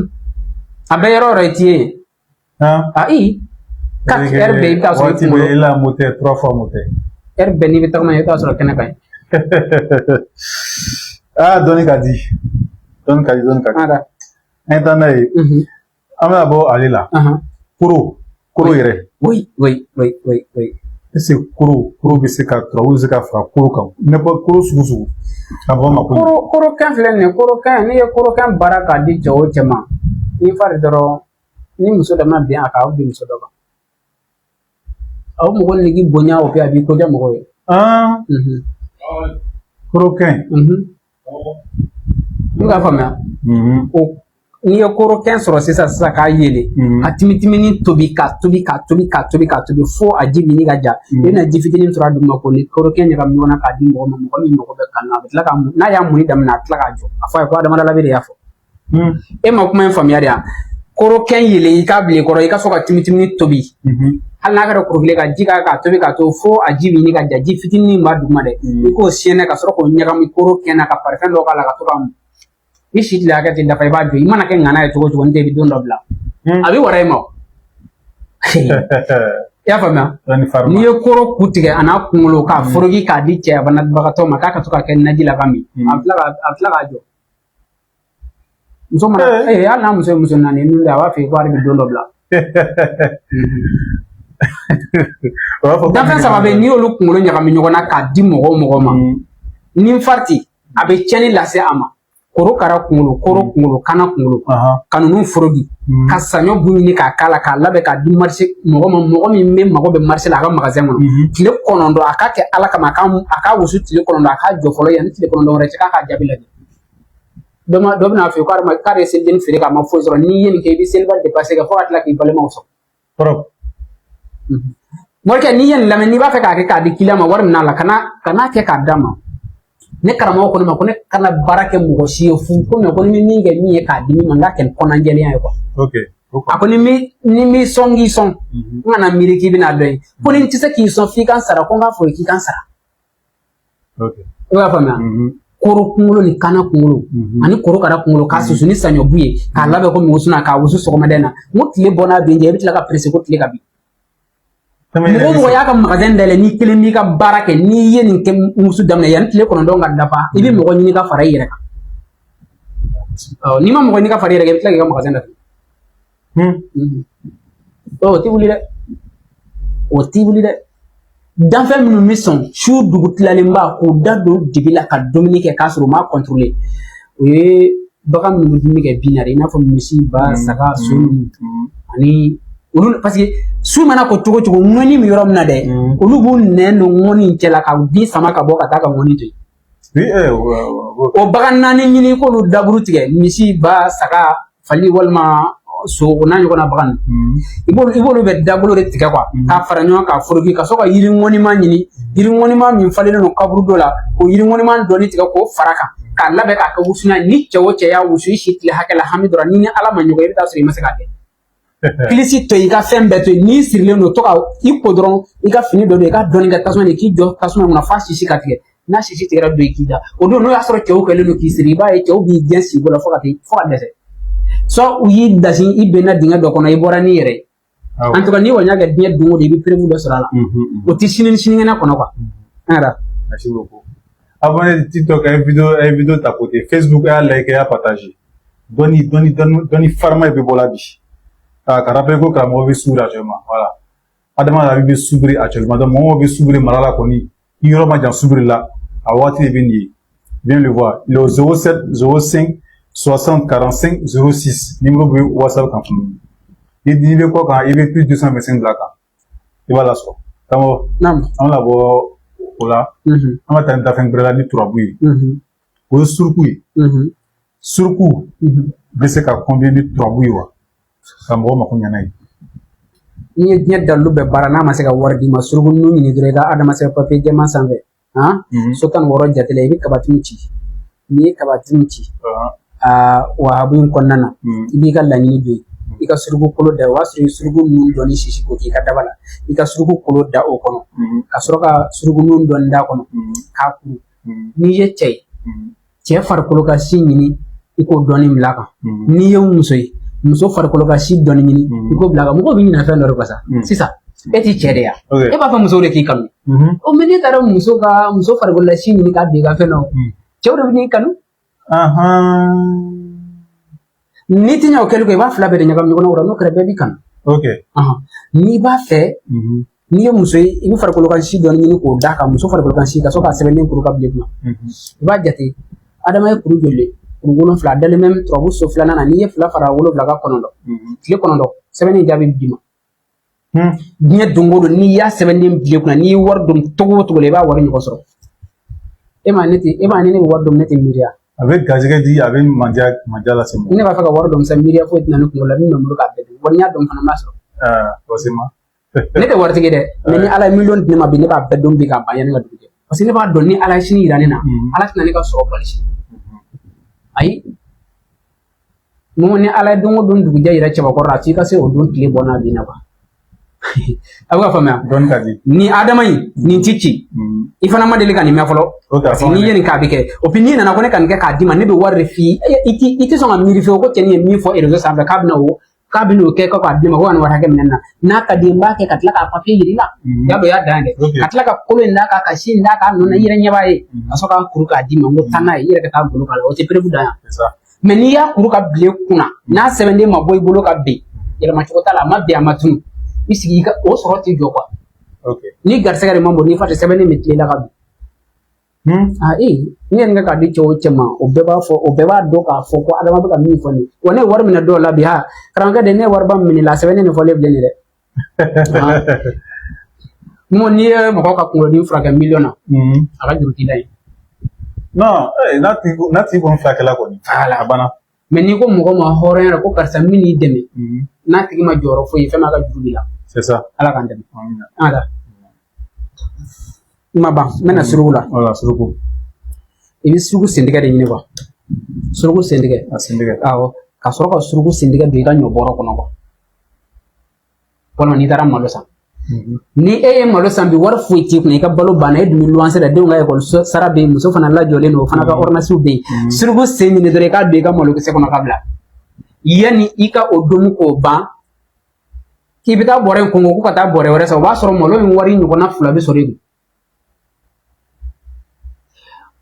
A bɛɛ yɔrɔ o yɔrɔ i t'i ye. Ayi, quatre heures bɛɛ i bɛ taa sɔrɔ i Waati kunkolo bɛɛ i la moteur, trois fois moteur. Heure bɛɛ n'i bɛ tagama, i bɛ taa sɔrɔ kɛnɛ ka ɲi. Ah, dɔnni ka di, dɔnni ka di, dɔnni ka di. An da. An ye taa n'a ye, an bɛna bɔ ale la. Koro yɛrɛ. Oui, oui, oui, oui, oui. Est ce que koro bɛ se ka, turabu bɛ se ka fara koro kan? N'importe koro sugu sugu ka bɔ ma ko. Korokɛn filɛ nin ye, korokɛn, n'i ye korokɛn baara k'a di cɛ o cɛ ma, n'i fari dɔrɔn, ni muso dɔ ma bin a kan, a bɛ bin muso dɔ kan. A bɛ mɔgɔ nege bonya, o bɛ a b'i koja mɔgɔ ye. Korokɛn. I bɛ k'a faamuya? O n'i ye korokɛn sɔrɔ sisan sisan k'a yele, ka timitimini tobi, k'a tobi, k'a tobi, k'a tobi, k'a tobi fo a ji bɛ ɲini ka ja, i bɛna ji fitinin sɔrɔ a duguma, k'o ni korokɛn ɲagami ɲɔgɔn na k'a di mɔgɔ ma, mɔgɔ min mago bɛ kanu na, a bɛ tila ka n'a y'a munni daminɛ, a bɛ tila k'a jɔ, a fɔ a ye ko Adama Labe de y'a fɔ. E ma kuma in faamuya de yan. Korokɛn yele, i k'a bila i kɔrɔ, i ka sɔrɔ ka timitimini tobi, hali n'a kɛra kuru kelen, ka ji k'a k'a tobi k'a to fo a ji bɛ ɲini ka ja, ji fitinin min b'a duguma dɛ, i k'o siyɛnɛ ka sɔrɔ k'o ɲagami korokɛn na, ka parifɛn dɔ k'a la ka to k'a mun. I si tile hakɛ tɛ dafa, i b'a jɔ. I mana kɛ ŋana ye cogo o cogo, n tɛ i bɛ don dɔ bila, a bɛ wara i ma o. I y'a faamuya? N'i ye koro ku tigɛ a n'a kunkolo k'a foroki k'a di cɛya banabagatɔ ma k'a ka to k'a kɛ naji la ka min, a bɛ tila k'a jɔ. Muso mana hali n'a muso ye muso naani nun a b'a fɔ ko hali bɛ don dɔ bila. Danfɛn saba bɛ yen, n'i y'olu kunkolo ɲagami ɲɔgɔn na k'a di mɔgɔ o mɔgɔ ma, ni fariti a bɛ tiɲɛni lase a ma. Korokara kunkolo, koro kunkolo, kana kunkolo, ka ninnu foroki, ka saɲɔ bu ɲini k'a k'a la, k'a labɛn k'a di marché mɔgɔ ma, mɔgɔ min bɛ mago bɛ marché la, a ka magasin kɔnɔ, tile 9, a k'a kɛ Ala kama, a k'a wusu tile 9, a k'a jɔ fɔlɔ, yanni tile 9 wɛrɛ cɛ, k'a k'a jaabi lajɛ. Dɔ ma dɔ bɛna fɔ k'ale ma k'ale ye seliden feere k'a ma foyi sɔrɔ. N'i ye nin kɛ, i bɛ seliba dépasser kɛ fo ka tila k'i balimaw sɔrɔ. Morikɛ, n'i ye nin lamɛn, n'i b'a fɛ k'a kɛ k'a di client ma, wari minɛ a la, kana kɛ k'a d'a ma. Ne karamɔgɔ ko ne ma ko ne kana baara kɛ mɔgɔ si ye fu ko, mais ko ni min kɛ min ye k'a di min ma, n k'a kɛ ni kɔnɔnajɛlenya ye quoi. A ko ni mi sɔn k'i sɔn, n kana miiri k'i bɛna dɔn ye, ko ni n tɛ se k'i sɔn f'i ka n sara, ko n k'a fɔ k'i ka n sara. I b'a faamuya? Koro kunkolo ni kana kunkolo ani korokara kunkolo, k'a susu ni saɲɔbu ye, k'a labɛn ko mugusuna, k'a wusu sɔgɔmada in na, n ko tile bɔ n'a bin jɛ, i bɛ tila ka pressé ko tile ka bin. Mɔgɔ o mɔgɔ y'a ka magasin dayɛlɛ, n'i kelen b'i ka baara kɛ, n'i ye nin kɛ musu daminɛ, yanni tile 9 ka dafa, i bɛ mɔgɔ ɲini ka fara i yɛrɛ kan. N'i ma mɔgɔ ɲini ka fara i yɛrɛ kan, i bɛ tila k'i ka magasin datugu. O tɛ wuli dɛ, o tɛ wuli dɛ. Danfɛn minnu bɛ sɔn su dugu tilalenba k'u da don dibi la ka dumuni kɛ k'a sɔrɔ u m'a contrôler, o ye bagan minnu bɛ dumuni kɛ bin na de, i n'a fɔ misi, ba, saga, so ninnu ani olu, parce que su mana ko cogo cogo, ŋɔni bɛ yɔrɔ min na dɛ, olu b'u nɛn don ŋɔni in cɛ la ka bin sama ka bɔ ka taa ka ŋɔni to yen. O bagan naani ɲini k'olu daburu tigɛ, misi, ba, saga, fali walima so, o n'a ɲɔgɔnna bagan ninnu, i b'olu bɛ dabolo de tigɛ quoi, k'a fara ɲɔgɔn kan k'a foroki, ka sɔrɔ ka yiri ŋɔnima ɲini, yiri ŋɔnima min falenlen don kaburu dɔ la, k'o yiri ŋɔnima dɔɔni tigɛ k'o fara kan, k'a labɛn k'a kɛ wusulan ye. Ni cɛ o cɛ y'a wusu i si tile hakɛ la, hami dɔrɔn, ni Ala ma ɲɔgɔn, i bɛ taa sɔrɔ i ma se k'a kɛ. Kilisi to yen, i ka fɛn bɛɛ to yen, n'i sirilen don, to ka i ko dɔrɔn, i ka fini dɔ don, i ka dɔɔni kɛ tasuma na, k'i jɔ tasuma kɔnɔ f'a sisi ka tigɛ. N'a sisi tigɛra don, i k'i da. O don n'o y'a sɔrɔ cɛw kɛlen don k'i siri, i b'a ye cɛw b'i gɛn siko la fo ka dɛsɛ, soit u y'i dasi, i benna dingɛ dɔ kɔnɔ, i bɔra n'i yɛrɛ ye. En tout cas, n'i kɔni y'a kɛ diɲɛ don o don, i bɛ preuve dɔ sɔrɔ a la. O tɛ sini ni sinikɛnɛ kɔnɔ quoi. An yɛrɛ. Merci beaucoup. Abonnez TikTok, a ye vidéo tapoter. Facebook, a y'a like, a y'a partager. Dɔɔni dɔɔni dɔɔni dɔɔni farima de bɛ bɔ la bi. Ka rappeler ko karamɔgɔ bɛ Soubré actuellement. Voilà. Adama Labi bɛ Soubré actuellement. Donc mɔgɔ bɛ Soubré mara la kɔni, i yɔrɔ ma jan Soubré la, a waati de bɛ nin ye. Viens le voir. Il est au 07 05 60 45 06. Numéro bɛ WhatsApp kan. Ni bɛ kɔ kan, i bɛ plus 225 bila kan. I b'a lasɔrɔ. Karamɔgɔ, an bɛna bɔ o la. An ka taa ni dafɛn wɛrɛ la ni turabu ye. O ye suruku ye. Suruku bɛ se ka combiner ni turabu ye wa? Ka mɔgɔ mako ɲɛ n'a ye. N'i ye diɲɛ dalilu bɛɛ baara, n'a ma se ka wari d'i ma, suruku ninnu ɲini dɔrɔn, i ka adama sɛbɛn papiye jɛman sanfɛ, han, so 16 jate la, i bɛ kabatiw ci. N'i ye kabatiw ci, aa, wahabu in kɔnɔna na, i b'i ka laɲini don yen. I ka suruku kolo da, o b'a sɔrɔ i ye suruku ninnu dɔɔni sisi k'o k'i ka daba la. I ka suruku kolo da o kɔnɔ, ka sɔrɔ ka suruku ninnu dɔɔni d'a kɔnɔ k'a kuru. N'i ye cɛ ye, cɛ farikolo ka si ɲini, i k'o dɔɔni bila a kan. N'i ye muso ye, muso farikolo ka si dɔɔni ɲini, i k'o bila a kan. Mɔgɔw bɛ ɲinɛ fɛn dɔ de kɔ sa. Sisan e ti cɛ de ya, e b'a fɔ musow de k'i kanu. O mɛ, ne taara muso ka muso farikolo la si ɲini k'a bin i ka fɛn dɔ, cɛw de bɛ n'i kanu. N'i ti ɲɛ o kɛli kɔ, i b'a fila bɛɛ de ɲagami ɲɔgɔn na, o la n'o kɛra, bɛɛ b'i kanu. N'i b'a fɛ, n'i ye muso ye, i bɛ farikolo kan si dɔɔni ɲini k'o d'a kan, muso farikolo kan si, ka sɔrɔ k'a sɛbɛnden kuru ka bila i kunna. I b'a jate, adama ye kuru joli ye? Kuru 7. A dalen bɛ turabu so filanan na. N'i ye fila fara 7 kan, 9. Tile 9, sɛbɛnni jaabi bɛ d'i ma. Diɲɛ don o don, n'i y'a sɛbɛnden bila i kunna, n'i ye wari don togo o togo la, i b'a wari ɲɔgɔn sɔrɔ. E ma ne tɛ, e ma ni ne bɛ wari don, ne tɛ miiriya. A bɛ garijɛgɛ di, a bɛ mandiya mandiya lase mɔgɔ. Ne b'a fɛ ka wari dɔn sisan, miiriya foyi tɛna ne kunkolo la, ni bɛ n bolo k'a bɛɛ dun. Wa n'i y'a dɔn fana, n b'a sɔrɔ. Forcément. Ne tɛ waritigi dɛ, mɛ ni Ala ye miliyɔn di ne ma bi, ne b'a bɛɛ dɔn bi k'a ban yanni ka dugu jɛ, parce que ne b'a dɔn ni Ala ye sini yira ne na, Ala tɛna ne ka sɔrɔ bali sini. Ayi, mun ni Ala ye don o don dugujɛ yira cɛbakɔrɔ la, a t'i ka se o don tile bɔ n'a bin na kuwa. A bɛ ka faamuya? Dɔnni ka di. Ni adama in nin ti ci, i fana ma deli ka nin mɛn fɔlɔ. Parce que n'i ye nin k'a bɛ kɛ o puis n'i nana ko ne ka nin kɛ k'a d'i ma, ne bɛ wari de f'i ye. I tɛ sɔn ka miiri fiyewu ko cɛnin ye min fɔ réseau sanfɛ k'a bɛna o kɛ ko k'a di ma, ko ka nin wari hakɛ minɛ na. N'a ka di ye, n b'a kɛ ka tila k'a papiye yir'i la. Y'a dɔn, i y'a dan dɛ, ka tila ka kolo in d'a kan, ka si in d'a kan, a nɔ na, i yɛrɛ ɲɛ b'a ye, ka sɔrɔ k'a kuru k'a d'i ma. N ko taa n'a ye, i yɛrɛ ka taa golo k'a la, o tɛ preuve dan yan. Mɛ n'i y'a kuru ka bilen kunna, n'a sɛbɛnden ma bɔ i bolo ka bin, yɛlɛmacogo t'a la, a ma bin, a ma tunu, i sigi i ka o sɔrɔ tɛ jɔ kuwa. Ni garisɛgɛ de ma bon, n'i fa tɛ, sɛbɛnden bɛ tile la ka bin. Ah ee, ne ye nin kɛ k'a di cɛ o cɛ ma, o bɛɛ b'a fɔ, o bɛɛ b'a dɔn k'a fɔ ko Adama bɛ ka min fɔ nin ye. Wa ne ye wari minɛ dɔw la bi, ha, karamɔgɔkɛ de, ne ye wariba min minɛ la, sɛbɛnnen nin fɔlen filɛ nin ye dɛ. Mun n'i ye mɔgɔ ka kunkolodimi furakɛ miliyɔn na, a ka juru t'i la yen. Non, n'a tigi kɔni furakɛla kɔni. Voilà. A banna. Mɛ n'i ko mɔgɔ ma hɔrɔnya la ko karisa min y'i dɛmɛ, n'a tigi ma jɔyɔrɔ foyi ye, fɛn b'a ka juru b'i la. C'est ça. Ala k'an dɛmɛ. An ka taa. N ma ban, n bɛna suruku la. Voilà, suruku. I bɛ suruku sentigɛ de ɲini kuwa. Suruku sentigɛ. A sentigɛ. Awɔ, ka sɔrɔ ka suruku sentigɛ don i ka ɲɔ bɔrɔ kɔnɔ kuwa. Walima n'i taara malo san. Ni e ye malo san bi, wari foyi t'i kunna, i ka balo banna, e dun bɛ luwanse la, denw ka ekɔli sara bɛ yen, muso fana lajɔlen don, o fana ka ordonnance bɛ yen. Suruku sen ɲini dɔrɔn, i k'a don i ka malokisɛ kɔnɔ ka bila. Yanni i ka o domu k'o ban, k'i bɛ taa bɔrɛ in kɔngɔ ko ka taa bɔrɛ wɛrɛ san, o b'a sɔrɔ malo in wari ɲɔgɔnna 2 bɛ sɔrɔ i kun.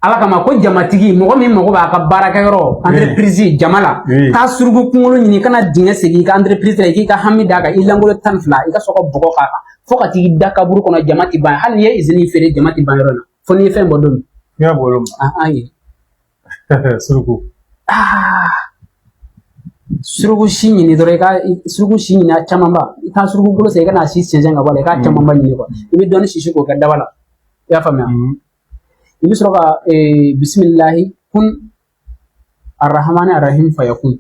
Ala kama ko jamatigi, mɔgɔ min mago b'a ka baarakɛyɔrɔ entreprise jama la, taa suruku kunkolo ɲini, kana dingɛ segin i ka entreprise la, i k'i ka hami d'a kan, i langolo 12, i ka sɔrɔ ka bɔgɔ k'a kan fo ka t'i da kaburu kɔnɔ, jama ti ban. Hali n'i ye izini feere, jama ti ban yɔrɔ la fo n'i ye fɛn bɔ don min. N'i y'a bɔ yɔrɔ min. Ah, ayi. Suruku. Ah, suruku si ɲini dɔrɔn, i ka suruku si ɲini a camanba, i ka suruku kolo san, i ka n'a si sɛnsɛn ka bɔ a la, i k'a camanba ɲini kuwa. I bɛ dɔɔni sisi k'o kɛ daba la, i y'a faamuya? I bɛ sɔrɔ ka bisimilahi kun arahamani arahim fayakun.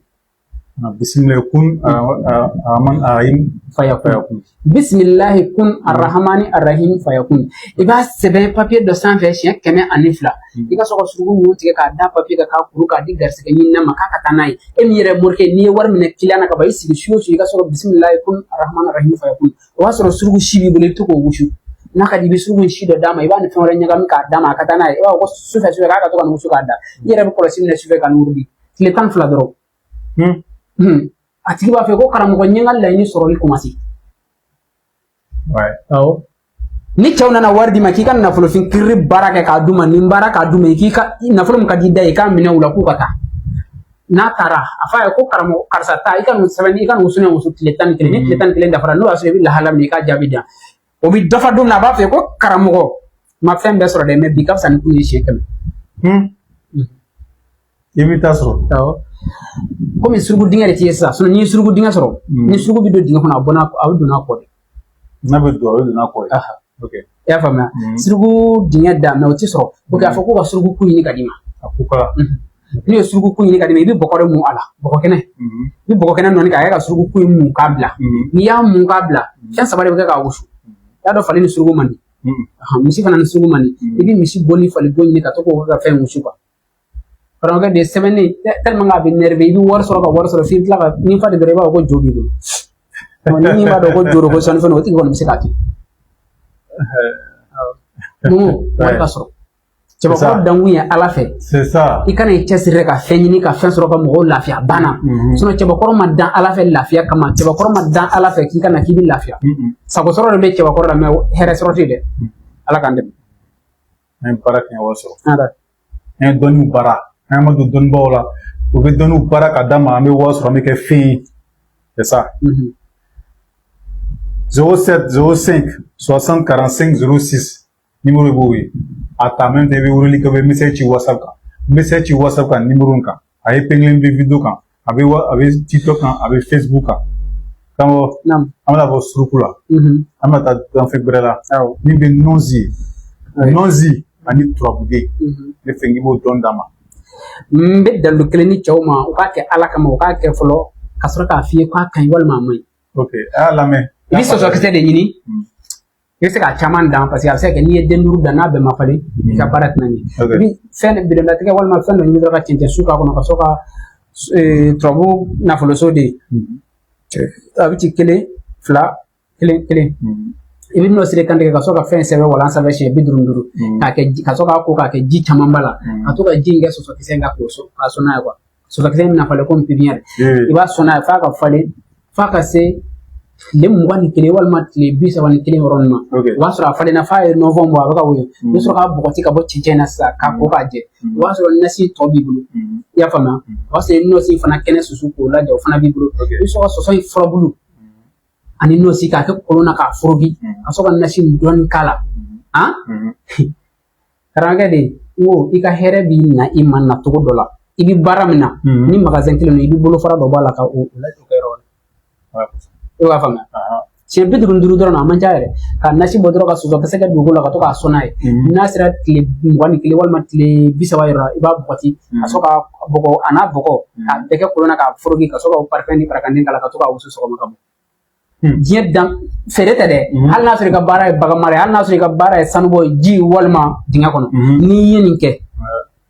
Bisimilahi kun arahamani arahim fayakun. Bisimilahi kun arahamani arahim fayakun. I b'a sɛbɛn papiye dɔ sanfɛ siɲɛ 102. I ka sɔrɔ ka suruku ninnu tigɛ k'a da papiye kan, k'a kuru k'a di garisɛgɛ ɲinina ma k'a ka taa n'a ye. E min yɛrɛ morikɛ, n'i ye wari minɛ kiliyan na ka ban, i sigi su o su, i ka sɔrɔ bisimilahi kun arahamani arahim fayakun. O b'a sɔrɔ suruku si b'i bolo, i bɛ to k'o wusu. N'a ka di, i bɛ suruku si dɔ d'a ma, i b'a ni fɛn wɛrɛ ɲagami k'a d'a ma, a ka taa n'a ye. I b'a fɔ ko sufɛ sufɛ k'a ka to ka nin wusu k'a da. I yɛrɛ bɛ kɔlɔsi minɛ sufɛ ka nin wurudi tile 12 dɔrɔn. A tigi b'a fɔ ko karamɔgɔ, n ye n ka laɲini sɔrɔli commencé. Awɔ. Ni cɛw nana wari d'i ma k'i ka nafolofin kiriri baara kɛ k'a d'u ma, nin baara k'a d'u ma, i k'i ka nafolo min ka di i da ye, i k'a minɛ u la k'u ka taa. N'a taara, a f'a ye ko karamɔgɔ karisa, taa i ka nin sɛbɛn, i ka nin wusu wusu tile 11. Ni tile 11 dafara, n'o y'a sɔrɔ i bɛ lahala min, i k'a jaabi di yan. O bɛ dafa don min na, a b'a fɔ ye ko karamɔgɔ ma fɛn bɛɛ sɔrɔ dɛ, mais bi ka fisa ni kun ye siɲɛ 100. I bɛ taa sɔrɔ. Awɔ, komi suruku dingɛ de t'i ye sisan, sinon n'i ye suruku dingɛ sɔrɔ, ni suruku bɛ don dingɛ kɔnɔ, a bɔ n'a, a bɛ don n'a kɔ de. N'a bɛ don, a bɛ don n'a kɔ ye. Ok. I y'a faamuya? Suruku dingɛ da, mais o ti sɔrɔ. Ok, a fɔ ko ka suruku kun ɲini ka d'i ma. A ko kala. N'u ye suruku kun ɲini ka d'i ma, i bɛ bɔgɔ de mun a la, bɔgɔ kɛnɛ. I bɛ bɔgɔ kɛnɛ nɔɔni k'a kɛ ka suruku kun in mun k'a bila. N'i y'a mun k'a bila, fɛn saba de bɛ kɛ k'a wusu. I y'a dɔn, fali ni suruku man di, misi fana ni suruku man di. I bɛ misi bo ni fali bo ɲini ka to k'o kɛ ka fɛn wusu quoi. Karamɔgɔkɛ de ye sɛbɛnni tellement a bɛ énervé, i bɛ wari sɔrɔ ka wari sɔrɔ f'i bɛ tila ka n'i fa de dɔrɔn, i b'a fɔ ko jo b'i bolo. Ni min b'a dɔn ko jo don, ko sɔnni fɛn, o tigi kɔni bɛ se k'a kɛ. Mumu, wari ka sɔrɔ. Cɛbakɔrɔ dankun ye Ala fɛ. C'est ça. I kana i cɛsiri ka fɛn ɲini ka fɛn sɔrɔ ka mɔgɔw lafiya banna. Sinon cɛbakɔrɔ ma dan Ala fɛ lafiya kama. Cɛbakɔrɔ ma dan Ala fɛ k'i ka na k'i bɛ lafiya. Sago sɔrɔ de bɛ cɛbakɔrɔ la, mais hɛrɛ sɔrɔ tɛ dɛ. Ala k'an dɛmɛ. An ye baara kɛ, wari sɔrɔ. An ye dɔnniw baara. An ma don dɔnnibaw la. U bɛ dɔnniw baara ka d'a ma, an bɛ wari sɔrɔ, an bɛ kɛ fɛn ye. C'est ça. 07 05 60 45 06, numéro b'o ye. A ta, même temps i bɛ weleli kɛ, i bɛ message ci WhatsApp kan. Message ci WhatsApp kan numéro in kan. A ye épinglé bɛ vidéo kan. A bɛ TikTok kan, a bɛ Facebook kan. Karamɔgɔ, an bɛna bɔ suruku la. An bɛna taa danfɛn gbɛrɛ la. Min bɛ nɔnzi ye. Nɔnzi ani turabuden. Ne fɛ k'i b'o dɔn d'a ma. N bɛ dalilu kelen ni cɛw ma, u k'a kɛ Ala kama, u k'a kɛ fɔlɔ ka sɔrɔ k'a f'i ye k'a ka ɲi walima a man ɲi. Ok, a y'a lamɛn. I bɛ sɔsɔkisɛ de ɲini. I bɛ se k'a caman dan, parce que a bɛ se ka kɛ n'i ye den duuru dan, n'a bɛɛ ma falen, i ka baara tɛna ɲɛ. I bɛ fɛn bidɔnlatigɛ walima fɛn dɔ ɲini dɔrɔn ka cɛncɛn su k'a kɔnɔ, ka sɔrɔ ka turabu nafoloso de ye. A bɛ ci kelen, fila, kelen, kelen. I bɛ n'o siri kantigɛ ka sɔrɔ ka fɛn sɛbɛn walan sanfɛ siɲɛ 55, k'a kɛ, ka sɔrɔ k'a ko k'a kɛ ji camanba la, ka to ka ji in kɛ sɔsɔkisɛ in kan k'o sɔn, k'a sɔn n'a ye quoi. Sɔsɔkisɛ in bɛna falen komi pépinière. I b'a sɔn n'a ye f'a ka falen, f'a ka se tile 21 walima tile 31 yɔrɔ ninnu ma. O b'a sɔrɔ a falenna f'a ye nɔnfɔn bɔ, a bɛ ka woyo. I bɛ sɔrɔ k'a bɔgɔti ka bɔ cɛncɛn na sisan k'a ko k'a jɛ. O b'a sɔrɔ nasi tɔ b'i bolo. I y'a faamuya? O b'a sɔrɔ i nɔsi fana kɛnɛ susu k'o lajɛ, o fana b'i bolo. I bɛ sɔrɔ ka sɔsɔ in furabulu ani nɔsi k'a kɛ kolon na k'a foroki, ka sɔrɔ ka nasi dɔɔni k'a la. Han, karamɔgɔkɛ de, n ko i ka hɛrɛ b'i na i ma nacogo dɔ la. I bɛ baara min na, ni magasin kelen don, i bɛ bolofara dɔ b'a la ka o lajɔ kɛ yɔrɔ wɛrɛ. I b'a faamuya? Siɲɛ 55 dɔrɔn na, a man ca yɛrɛ. Ka nasi bɔ dɔrɔn ka sɔsɔ kisɛ kɛ dugukolo la ka to k'a sɔn n'a ye. N'a sera tile 21 walima tile 30 yɔrɔ la, i b'a bɔgɔti ka sɔrɔ ka bɔgɔ a n'a bɔgɔ k'a bɛɛ kɛ kolon na k'a foroki, ka sɔrɔ ka parfum ni parakanden k'a la, ka to k'a wusu sɔgɔma ka bɔ. Diɲɛ dan feere tɛ dɛ. Hali n'a sɔrɔ i ka baara ye bagan mara ye, hali n'a sɔrɔ i ka baara ye sanubɔ ye ji walima dingɛ kɔnɔ, n'i ye nin kɛ,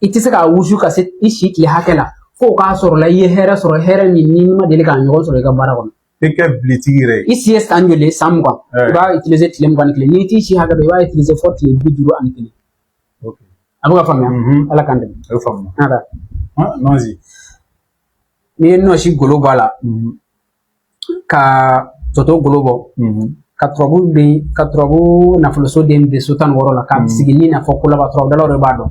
i tɛ se k'a wusu ka se i si tile hakɛ la fo k'a sɔrɔ la i ye hɛrɛ sɔrɔ, hɛrɛ min n'i ma deli k'a ɲɔgɔn sɔrɔ i ka baara kɔnɔ. I kɛ biletigi yɛrɛ ye. I si ye san joli ye? San 20. I b'a utiliser tile 21. N'i t'i si hakɛ dɔn, i b'a utiliser fo tile 51. A bɛ ka faamuya? Ala k'an dɛmɛ. A bɛ faamuya. Nɔnzi. N'i ye nɔsi golo bɔ a la, ka tɔtɔ golo bɔ, ka turabu den, ka turabu nafoloso den bɛ so 16 la, k'a sigi ni n'a fɔ ko laban, turabudalaw de b'a dɔn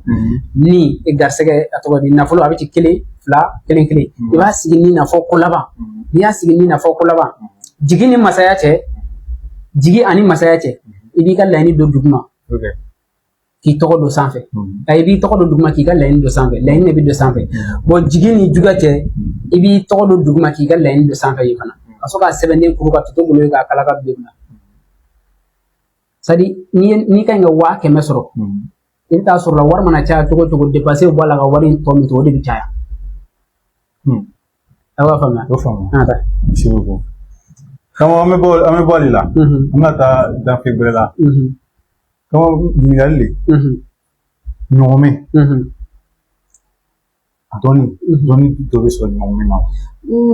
ni e garisɛgɛ, a tɔgɔ di, nafolo a bɛ ci kelen, fila, kelen, kelen. I b'a sigi ni n'a fɔ ko laban. N'i y'a sigi ni n'a fɔ ko laban, jigi ni masaya cɛ, jigi ani masaya cɛ, i b'i ka laɲini don duguma k'i tɔgɔ don sanfɛ. I b'i tɔgɔ don duguma k'i ka laɲini don sanfɛ, laɲini de bɛ don sanfɛ. Bon, jigi ni juguya cɛ, i b'i tɔgɔ don duguma k'i ka laɲini don sanfɛ yen fana, ka sɔrɔ k'a sɛbɛnden kuru ka toto bolo ye k'a kala ka bilen kunna. C'est à dire, n'i ka ɲi ka 100 000 sɔrɔ, i bɛ taa sɔrɔ la wari mana caya cogo o cogo, dépense bɔ a la ka wari in tɔ min to, o de bɛ caya. A b'a faamuya? O faamu. Merci beaucoup. Karamɔgɔ, an bɛ bɔ ale la. An bɛna taa danfɛn gbɛrɛ la. Karamɔgɔ, ɲininkali le. Ɲɔgɔmɛ. Dɔnni dɔ bɛ sɔrɔ ɲɔgɔmɛ na.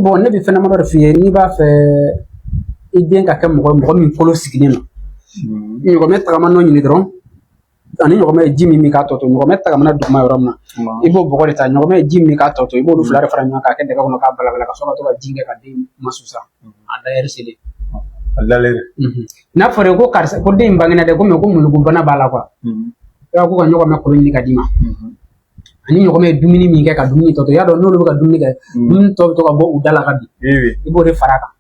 Bon, ne bɛ fɛn damadɔ de f'i ye. N'i b'a fɛ i den ka kɛ mɔgɔ ye, mɔgɔ min kolo sigilen don, ɲɔgɔmɛ tagama nɔ ɲini dɔrɔn, ani ɲɔgɔmɛ ye ji min k'a tɔ to, ɲɔgɔmɛ tagamana duguma yɔrɔ min na, i b'o bɔgɔ de ta. Ɲɔgɔmɛ ye ji min k'a tɔ to, i b'olu fila de fara ɲɔgɔn kan k'a kɛ dɛgɛ kɔnɔ k'a balabala, ka sɔrɔ ka to ka ji kɛ ka den masusa a dayɛri selen. A dalen. N'a fɔra ko karisa, ko den in bangena dɛ, ko mais ko mulukubana b'a la quoi. I b'a ko ka ɲɔgɔmɛ kolo ɲini ka d'i ma. Ani ɲɔgɔmɛ ye dumuni min kɛ ka dumuni tɔ to, i y'a dɔn n'olu bɛ ka dumuni kɛ, dumuni tɔ bɛ to ka bɔ u da la ka bin. I b'o de fara a kan.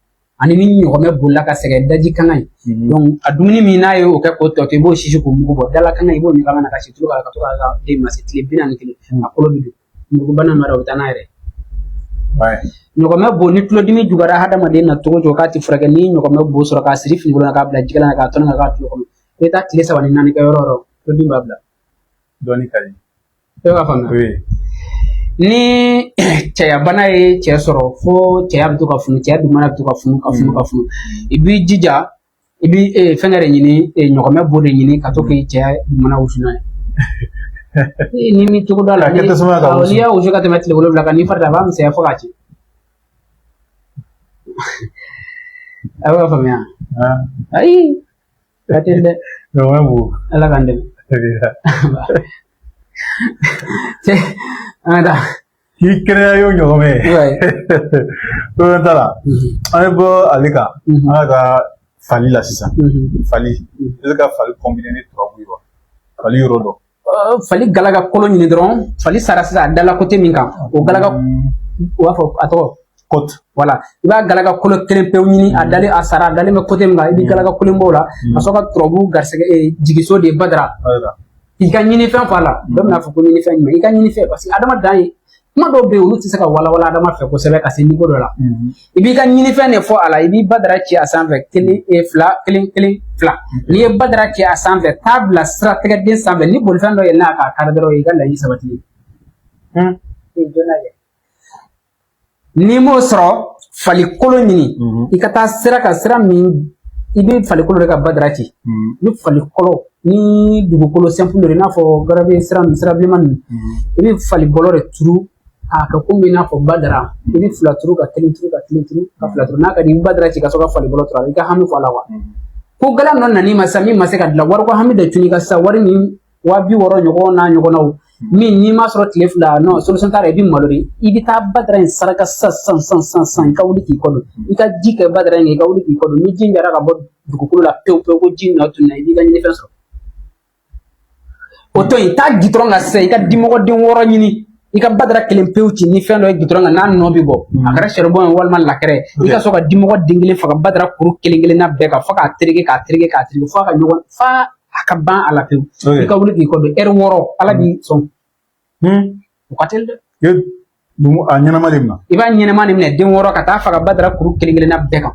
Ani ni ɲɔgɔmɛ bolila ka sɛgɛn, daji kanga in. Donc a dumuni min n'a ye o kɛ k'o tɔ to, i b'o sisi k'o mugu bɔ. Dala kanga, i b'o ɲagami na ka situlu k'a la ka to k'a ka den ma se tile 41, a kolo bɛ don. Murukubana mara, o bɛ taa n'a yɛrɛ. Ɲɔgɔmɛ bo, ni tulodimi juguyara hadamaden na cogo o cogo k'a ti furakɛ, ni ɲɔgɔmɛ bo sɔrɔ k'a siri finikolo la k'a bila jikala la k'a tɔnɔ ka k'a tulo kɔnɔ, i bɛ taa tile 3 ni 4 kɛ yɔrɔ o yɔrɔ, tulodimi b'a bila. Dɔɔni ka di. E b'a faamuya? Ni cɛya bana ye cɛ sɔrɔ fo cɛya bɛ to ka funu, cɛya dugumana bɛ to ka funu ka funu ka funu, i b'i jija, i bɛ fɛnkɛ de ɲini, ɲɔgɔmɛ bo de ɲini ka to k'i cɛya dugumana wusu n'a ye. Ni mi cogo dɔ la, K'a kɛ tasuma ka wusu. N'i y'a wusu ka tɛmɛ tile 7 kan, n'i fari a b'a misɛnya fo k'a ci. A bɛ ka faamuya? Ayi, ka teli dɛ. Ɲɔgɔmɛ bo. Ala k'an dɛmɛ. Cɛ, an ka taa. K'i kɛnɛya y'o ɲɔgɔmɛ ye. Problème t'a la. An bɛ bɔ ale kan. An ka taa fali la sisan. Fali. I bɛ se ka fali combiner ni turabu ye wa? Fali yɔrɔ dɔ. Fali galaga kolo ɲini dɔrɔn, fali sara sisan a dala côté min kan, o galaga, u b'a fɔ a tɔgɔ Côte. Voilà, i b'a galaga kolo kelen pewu ɲini, a dalen, a sara, a dalen bɛ côté min kan, i bɛ galaga kolo bɔ o la ka sɔrɔ ka turabu garisɛgɛ jigiso de badara. I ka ɲinifɛn fɔ a la, dɔ bɛna fɔ ko ɲinifɛn jumɛn i ka ɲinifɛn, parce que adamaden ye kuma dɔw bɛ yen, olu tɛ se ka walawala adama fɛ kosɛbɛ ka se niveau dɔ la. I b'i ka ɲinifɛn de fɔ a la, i b'i badara ci a sanfɛ, kelen, fila, kelen, kelen, fila. N'i ye badara ci a sanfɛ, taa bila siratigɛden sanfɛ, ni bolifɛn dɔ yɛlɛnna k'a kari dɔrɔn, i ka laɲini sabati. N'i m'o sɔrɔ, falikolo ɲini, i ka taa sira kan, sira min i bɛ falikolo de ka badara ci. I bɛ falikolo ni dugukolo simple de, i n'a fɔ garabi sira ninnu, sira bilenman ninnu, i bɛ falikolo de turu k'a kɛ komi i n'a fɔ badara. I bɛ fila turu ka kelen turu ka kelen turu ka fila turu. N'a ka di, i bɛ badara ci ka sɔrɔ ka falikolo turu a la, i ka hami fɔ a la wa. Ko gɛlɛn dɔ nan'i ma sisan min ma se ka dilan, wariko hami de tun'i ka sisan, wari ni 60 000 ɲɔgɔn n'a ɲɔgɔnnaw min n'i m'a sɔrɔ tile 2, non, solution t'a la, i bɛ malo de. I bɛ taa badara in saraka sisan sisan sisan sisan sisan, i ka wuli k'i kɔ don, i ka ji kɛ badara in kan, i ka wuli k'i kɔ don. Ni ji jara ka bɔ dugukolo la pewu pewu, ko ji nɔ tununa, i b'i ka ɲinifɛn sɔrɔ. O to yen, taa gitɔrɔn kan sisan, i ka dimɔgɔden 6 ɲini, i ka badara kelen pewu ci ni fɛn dɔ ye gitɔrɔn kan n'a nɔ bɛ bɔ, a kɛra sɛribɔn ye walima lakɛrɛ, i ka sɔrɔ ka dimɔgɔ den kelen faga badara kuru kelen kelenna bɛɛ kan fo k'a tereke k'a tereke k'a tereke fo a ka ɲɔgɔn fa a ka ban a la pewu. I ka wuli k'i kɔ don ɛri 6, Ala b'i sɔn. O ka teli dɛ. A ɲɛnama de minɛ. I b'a ɲɛnama de minɛ, den 6, ka taa faga badara kuru kelen kelenna bɛɛ kan.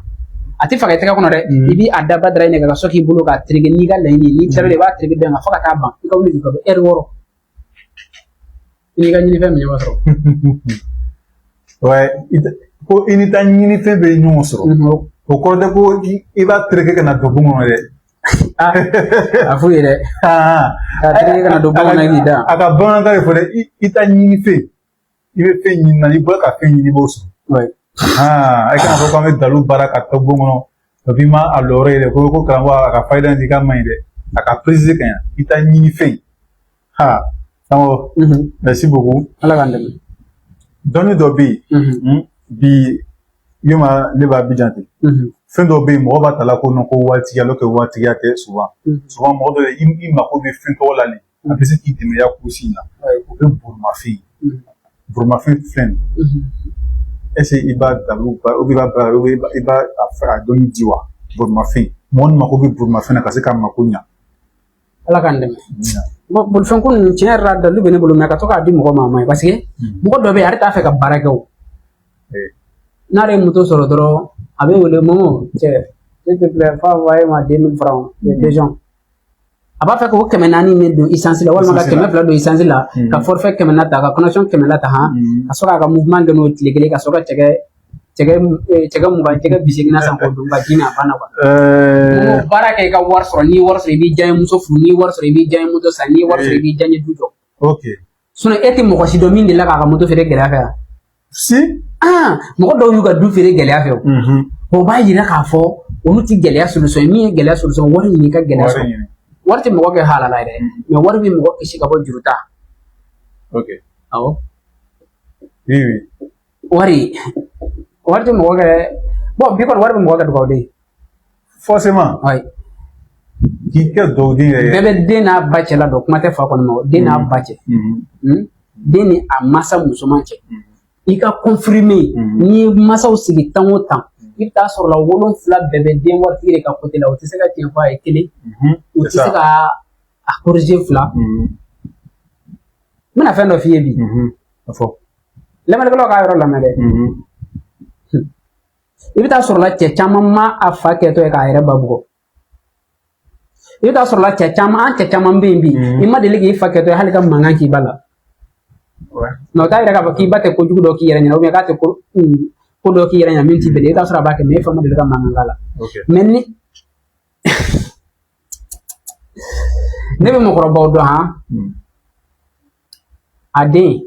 A tɛ faga i tɛgɛ kɔnɔ dɛ, i b'i a da badara in de kan ka sɔrɔ k'i bolo k'a tereke n'i ka laɲini ye. N'i tilara, i b'a tereke bɛɛ kan fo ka taa ban. I ka wuli k'i kɔ don ɛri 6, i n'i ka ɲinifɛn bɛ ɲɔgɔn sɔrɔ. Ko i ni taa ɲinifɛn bɛ ɲɔgɔn sɔrɔ. O kɔrɔ tɛ ko i b'a tereke ka na don bon kɔnɔ dɛ. A f'u ye dɛ. K'a tereke ka na don bon kɔnɔ k'i da. A ka bamanankan de fɔ dɛ, i ta ɲinifɛn. I bɛ fɛn ɲini na, n'i bɔra ka fɛn ɲini, i b'o sɔrɔ. A kana fɔ k'an bɛ dalu baara ka taa bon kɔnɔ, o b'i ma a lɔyɔrɔ ye dɛ, ko karamɔgɔ a ka fayida di k'a man ɲi dɛ. A ka préciser ka ɲa, i ta ɲinifɛn. Ha, karamɔgɔ, merci beaucoup. Ala k'an dɛmɛ. Dɔnni dɔ bɛ yen bi, yoma ne b'a Abidjan ten. Fɛn dɔw bɛ yen, mɔgɔ b'a ta la ko non, ko waatiya, alors que waatiya tɛ souvent. Souvent mɔgɔ dɔ i mako bɛ fɛn tɔgɔ la nin, a bɛ se k'i dɛmɛ i ka kurusi in na. O bɛ bolimafɛn ye. Bolimafɛn filɛ nin ye. Est-ce que i b'a dalu ba, ou i b'a baara, ou i b'a a dɔnni di wa? Bolimafɛn. Mɔgɔ min mako bɛ bolimafɛn na ka se k'a mako ɲa. Ala k'an dɛmɛ. Bon, bolifɛn ko ninnu, tiɲɛ yɛrɛ la, dalu bɛ ne bolo, mais ka to k'a di mɔgɔ ma, a ma ɲi, parce que mɔgɔ dɔ bɛ yen, a yɛrɛ t'a fɛ ka baara kɛ o. N'ale ye moto sɔrɔ dɔrɔn, a bɛ wele: Momo cɛ, s'il te plaît, faut envoyer ma 2000 francs, j'ai besoin. A b'a fɛ k'o 400 de don essence la, walima ka 200 don essence la, ka forfait 100 la ta, ka connexion 100 la ta, han, ka sɔrɔ k'a ka mouvement kɛ n'o tile kelen, ka sɔrɔ ka cɛkɛ 20, cɛkɛ 80 san k'o dun ka ji min, a banna quoi. Momo, baara kɛ i ka wari sɔrɔ. N'i ye wari sɔrɔ, i b'i diya muso furu. N'i ye wari sɔrɔ, i b'i diya moto san. N'i ye wari sɔrɔ, i b'i diya du jɔ. Sinon e tɛ mɔgɔ si dɔn min delila k'a ka moto feere gɛlɛya fɛ yan. Si. Ah, mɔgɔ dɔw y'u ka du feere gɛlɛya fɛ o. O b'a yira k'a fɔ olu ti gɛlɛya solution ye. Min ye gɛlɛya solution, wari ɲini i ka gɛlɛya sɔrɔ. Wari tɛ mɔgɔ kɛ halala ye dɛ, mais wari bɛ mɔgɔ kisi ka bɔ juru ta. Awɔ. Oui, oui. Wari tɛ mɔgɔ kɛ, bon, bi kɔni wari bɛ mɔgɔ kɛ dugawuden ye. Forcément. Oui. K'i kɛ dugawuden yɛrɛ. Bɛɛ bɛ den n'a ba cɛ la dɔn, kuma tɛ fa kɔni ma, den n'a ba cɛ. Den ni a masa musoman cɛ. I ka confirmer, n'i ye masaw sigi tan o tan, i bɛ taa sɔrɔ la 7 bɛɛ bɛ den waritigi de ka côté la. O tɛ se ka tiɲɛ fɔ a ye kelen, o tɛ se ka a corriger fila. N bɛna fɛn dɔ f'i ye bi. A fɔ. Lamɛnnikɛlaw k'a yɔrɔ lamɛn dɛ. I bɛ taa sɔrɔ la cɛ caman ma a fa kɛtɔ ye k'a yɛrɛ ba bugɔ. I bɛ taa sɔrɔ la cɛ caman, an cɛ caman bɛ yen bi, i ma deli k'i fa kɛtɔ ye hali ka mankan k'i ba la. Nka o t'a yira k'a fɔ k'i ba tɛ kojugu dɔ k'i yɛrɛ ɲɛna, k'a tɛ ko dɔ k'i yɛrɛ ɲɛna min t'i bɛn. I bɛ taa sɔrɔ a b'a kɛ, mais e fa ma deli ka mankan k'a la. Mais ni ne bɛ mɔgɔkɔrɔbaw dɔn han, a den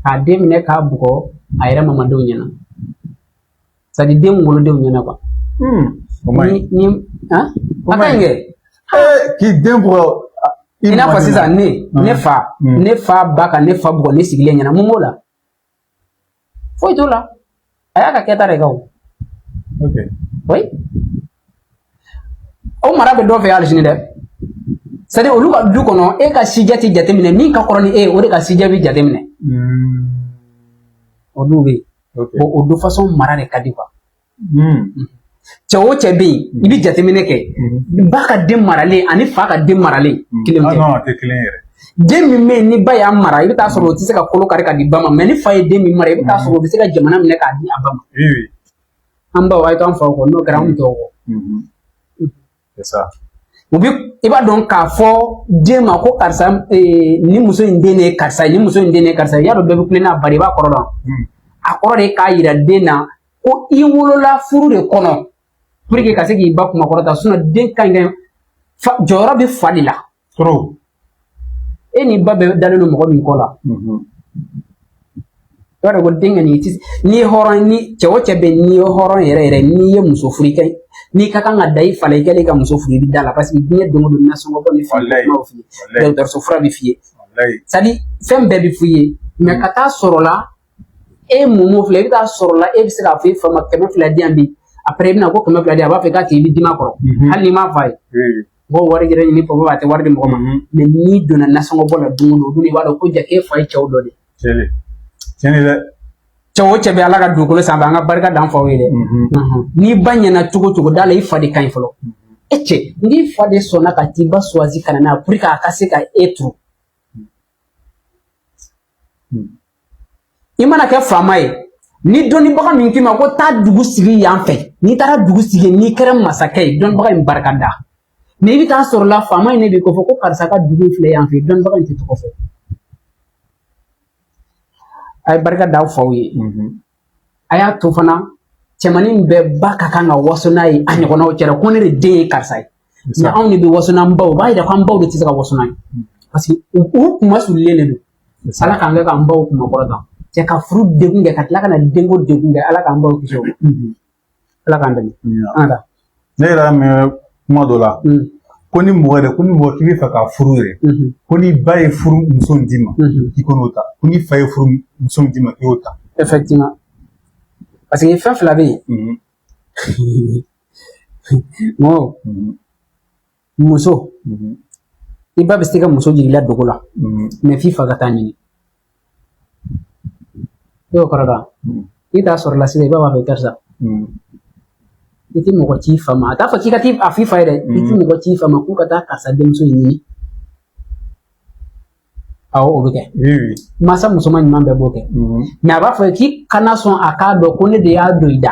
k'a den minɛ k'a bugɔ a yɛrɛ mamadenw ɲɛna, c'est à dire den wolodenw ɲɛna quoi. Ni ni han, a ka ɲi kɛ. K'i den bugɔ. I n'a fɔ sisan ne fa ba ka ne fa bugɔ ne sigilen ɲɛna, mun b'o la? Foyi t'o la. A y'a ka kɛta de kɛ o. Oui. O mara bɛ dɔ fɛ hali sini dɛ. C'est à dire olu ka du kɔnɔ, e ka sijɛ tɛ jateminɛ, min ka kɔrɔ ni e ye, o de ka sijɛ bɛ jateminɛ. O du bɛ yen. Bon, o du façon mara de ka di quoi. Cɛ o cɛ bɛ yen, i bɛ jateminɛ kɛ, ba ka den maralen ani fa ka den maralen kelen tɛ. Non, a tɛ kelen yɛrɛ. Den min bɛ yen ni ba y'a mara, i bɛ taa sɔrɔ o tɛ se ka kolo kari ka di ba ma, mais ni fa ye den min mara, i bɛ taa sɔrɔ o bɛ se ka jamana minɛ k'a di a ba ma. An baw, a ye to an faw kɔ, n'o kɛra anw tɔw kɔ. C'est ça. U bɛ, i b'a dɔn k'a fɔ den ma ko karisa, ni muso in den de ye karisa ye, ni muso in den de ye karisa ye, i y'a dɔn bɛɛ bɛ kule n'a ba de ye, i b'a kɔrɔ dɔn. A kɔrɔ de k'a yira den na ko i wolola furu de kɔnɔ pour que ka se k'i ba kumakɔrɔta, sinon den ka ɲi kɛ jɔyɔrɔ bɛ fa de la. Trop. E ni ba bɛɛ dalen don mɔgɔ min kɔ la. I b'a dɔn ko den kɔni n'i ye hɔrɔn, ni cɛ o cɛ bɛ yen, n'i ye hɔrɔn yɛrɛ yɛrɛ, n'i ye muso furu, i ka n'i ka kan ka da i fa la, i kɛlen ka muso furu, i bɛ da la, parce que diɲɛ don o don nasɔngɔ bɔ ni fɛn kumaw f'i ye, dɔgɔtɔrɔso fura bɛ f'i ye, c'est à dire fɛn bɛɛ bɛ f'i ye, mais ka taa sɔrɔ la e mun filɛ, i bɛ taa sɔrɔ la e bɛ se k'a fɔ i fa ma 200 di yan bi, après i bɛna ko 200 di yan, a b'a fɔ k'a tigi bɛ dimi a kɔrɔ, hali n'i m'a f'a ye. Mɔgɔw wari yɛrɛ ɲini papa a tɛ wari di mɔgɔ ma, mais n'i donna nasɔngɔ bɔ la don o don, o dun i b'a dɔn ko ja k'e fa ye cɛw dɔ de. Tiɲɛ dɛ. Cɛ o cɛ bɛ Ala ka dugukolo sanfɛ, an ka barika d'an faw ye dɛ. N'i ba ɲɛna cogo cogo, da la i fa de ka ɲi fɔlɔ. E cɛ, n'i fa de sɔnna ka t'i ba choisi ka na n'a ye pour que a ka se ka e turu. I mana kɛ faama ye, ni dɔnnibaga min k'i ma ko taa dugu sigi yan fɛ, n'i taara dugu sigi, n'i kɛra masakɛ ye, dɔnnibaga in barika da. Mais i bɛ taa sɔrɔ la faama in de b'i ko fɔ ko karisa ka dugu filɛ yan fɛ, dɔnnibaga in tɛ tɔgɔ fɔ. A ye barika da aw faw ye. A y'a to fana cɛmannin bɛɛ ba ka kan ka waso n'a ye a ɲɔgɔnnaw cɛla ko ne de den ye karisa ye. Mais anw de bɛ waso n'an baw, o b'a yira k'an baw de tɛ se ka waso n'an ye. Parce que u kuma sulilen de don. Ala k'an kɛ k'an baw kuma kɔrɔta. Cɛ ka furu degun kɛ ka tila ka na denko degun kɛ, Ala k'an baw kisi o ma. Ala k'an dɛmɛ. An ka taa. Ne yɛrɛ mɛn kuma dɔ la. Ko ni mɔgɔ yɛrɛ, ko ni mɔgɔ k'i bɛ fɛ ka furu yɛrɛ, ko ni ba ye furu muso in d'i ma, k'i k'o ta, ko ni fa ye furu muso in d'i ma, k'i y'o ta. Effectivement. Parce que fɛn fila bɛ yen. Mɔgɔ, muso, i ba bɛ se ka muso jigin la dogo la, mais f'i fa ka taa ɲini. I y'o kɔrɔ dɔn? I t'a sɔrɔ la sisan, i b'a fɔ karisa. I tɛ mɔgɔ ci fa ma, a t'a fɔ k'i ka t'i a f'i fa ye dɛ, i tɛ mɔgɔ ci fa ma k'u ka taa karisa denmuso in ɲini. Awɔ, o bɛ kɛ. Mansa musoman ɲuman bɛɛ b'o kɛ. Mais a b'a fɔ k'i kana sɔn a k'a dɔn ko ne de y'a don i da.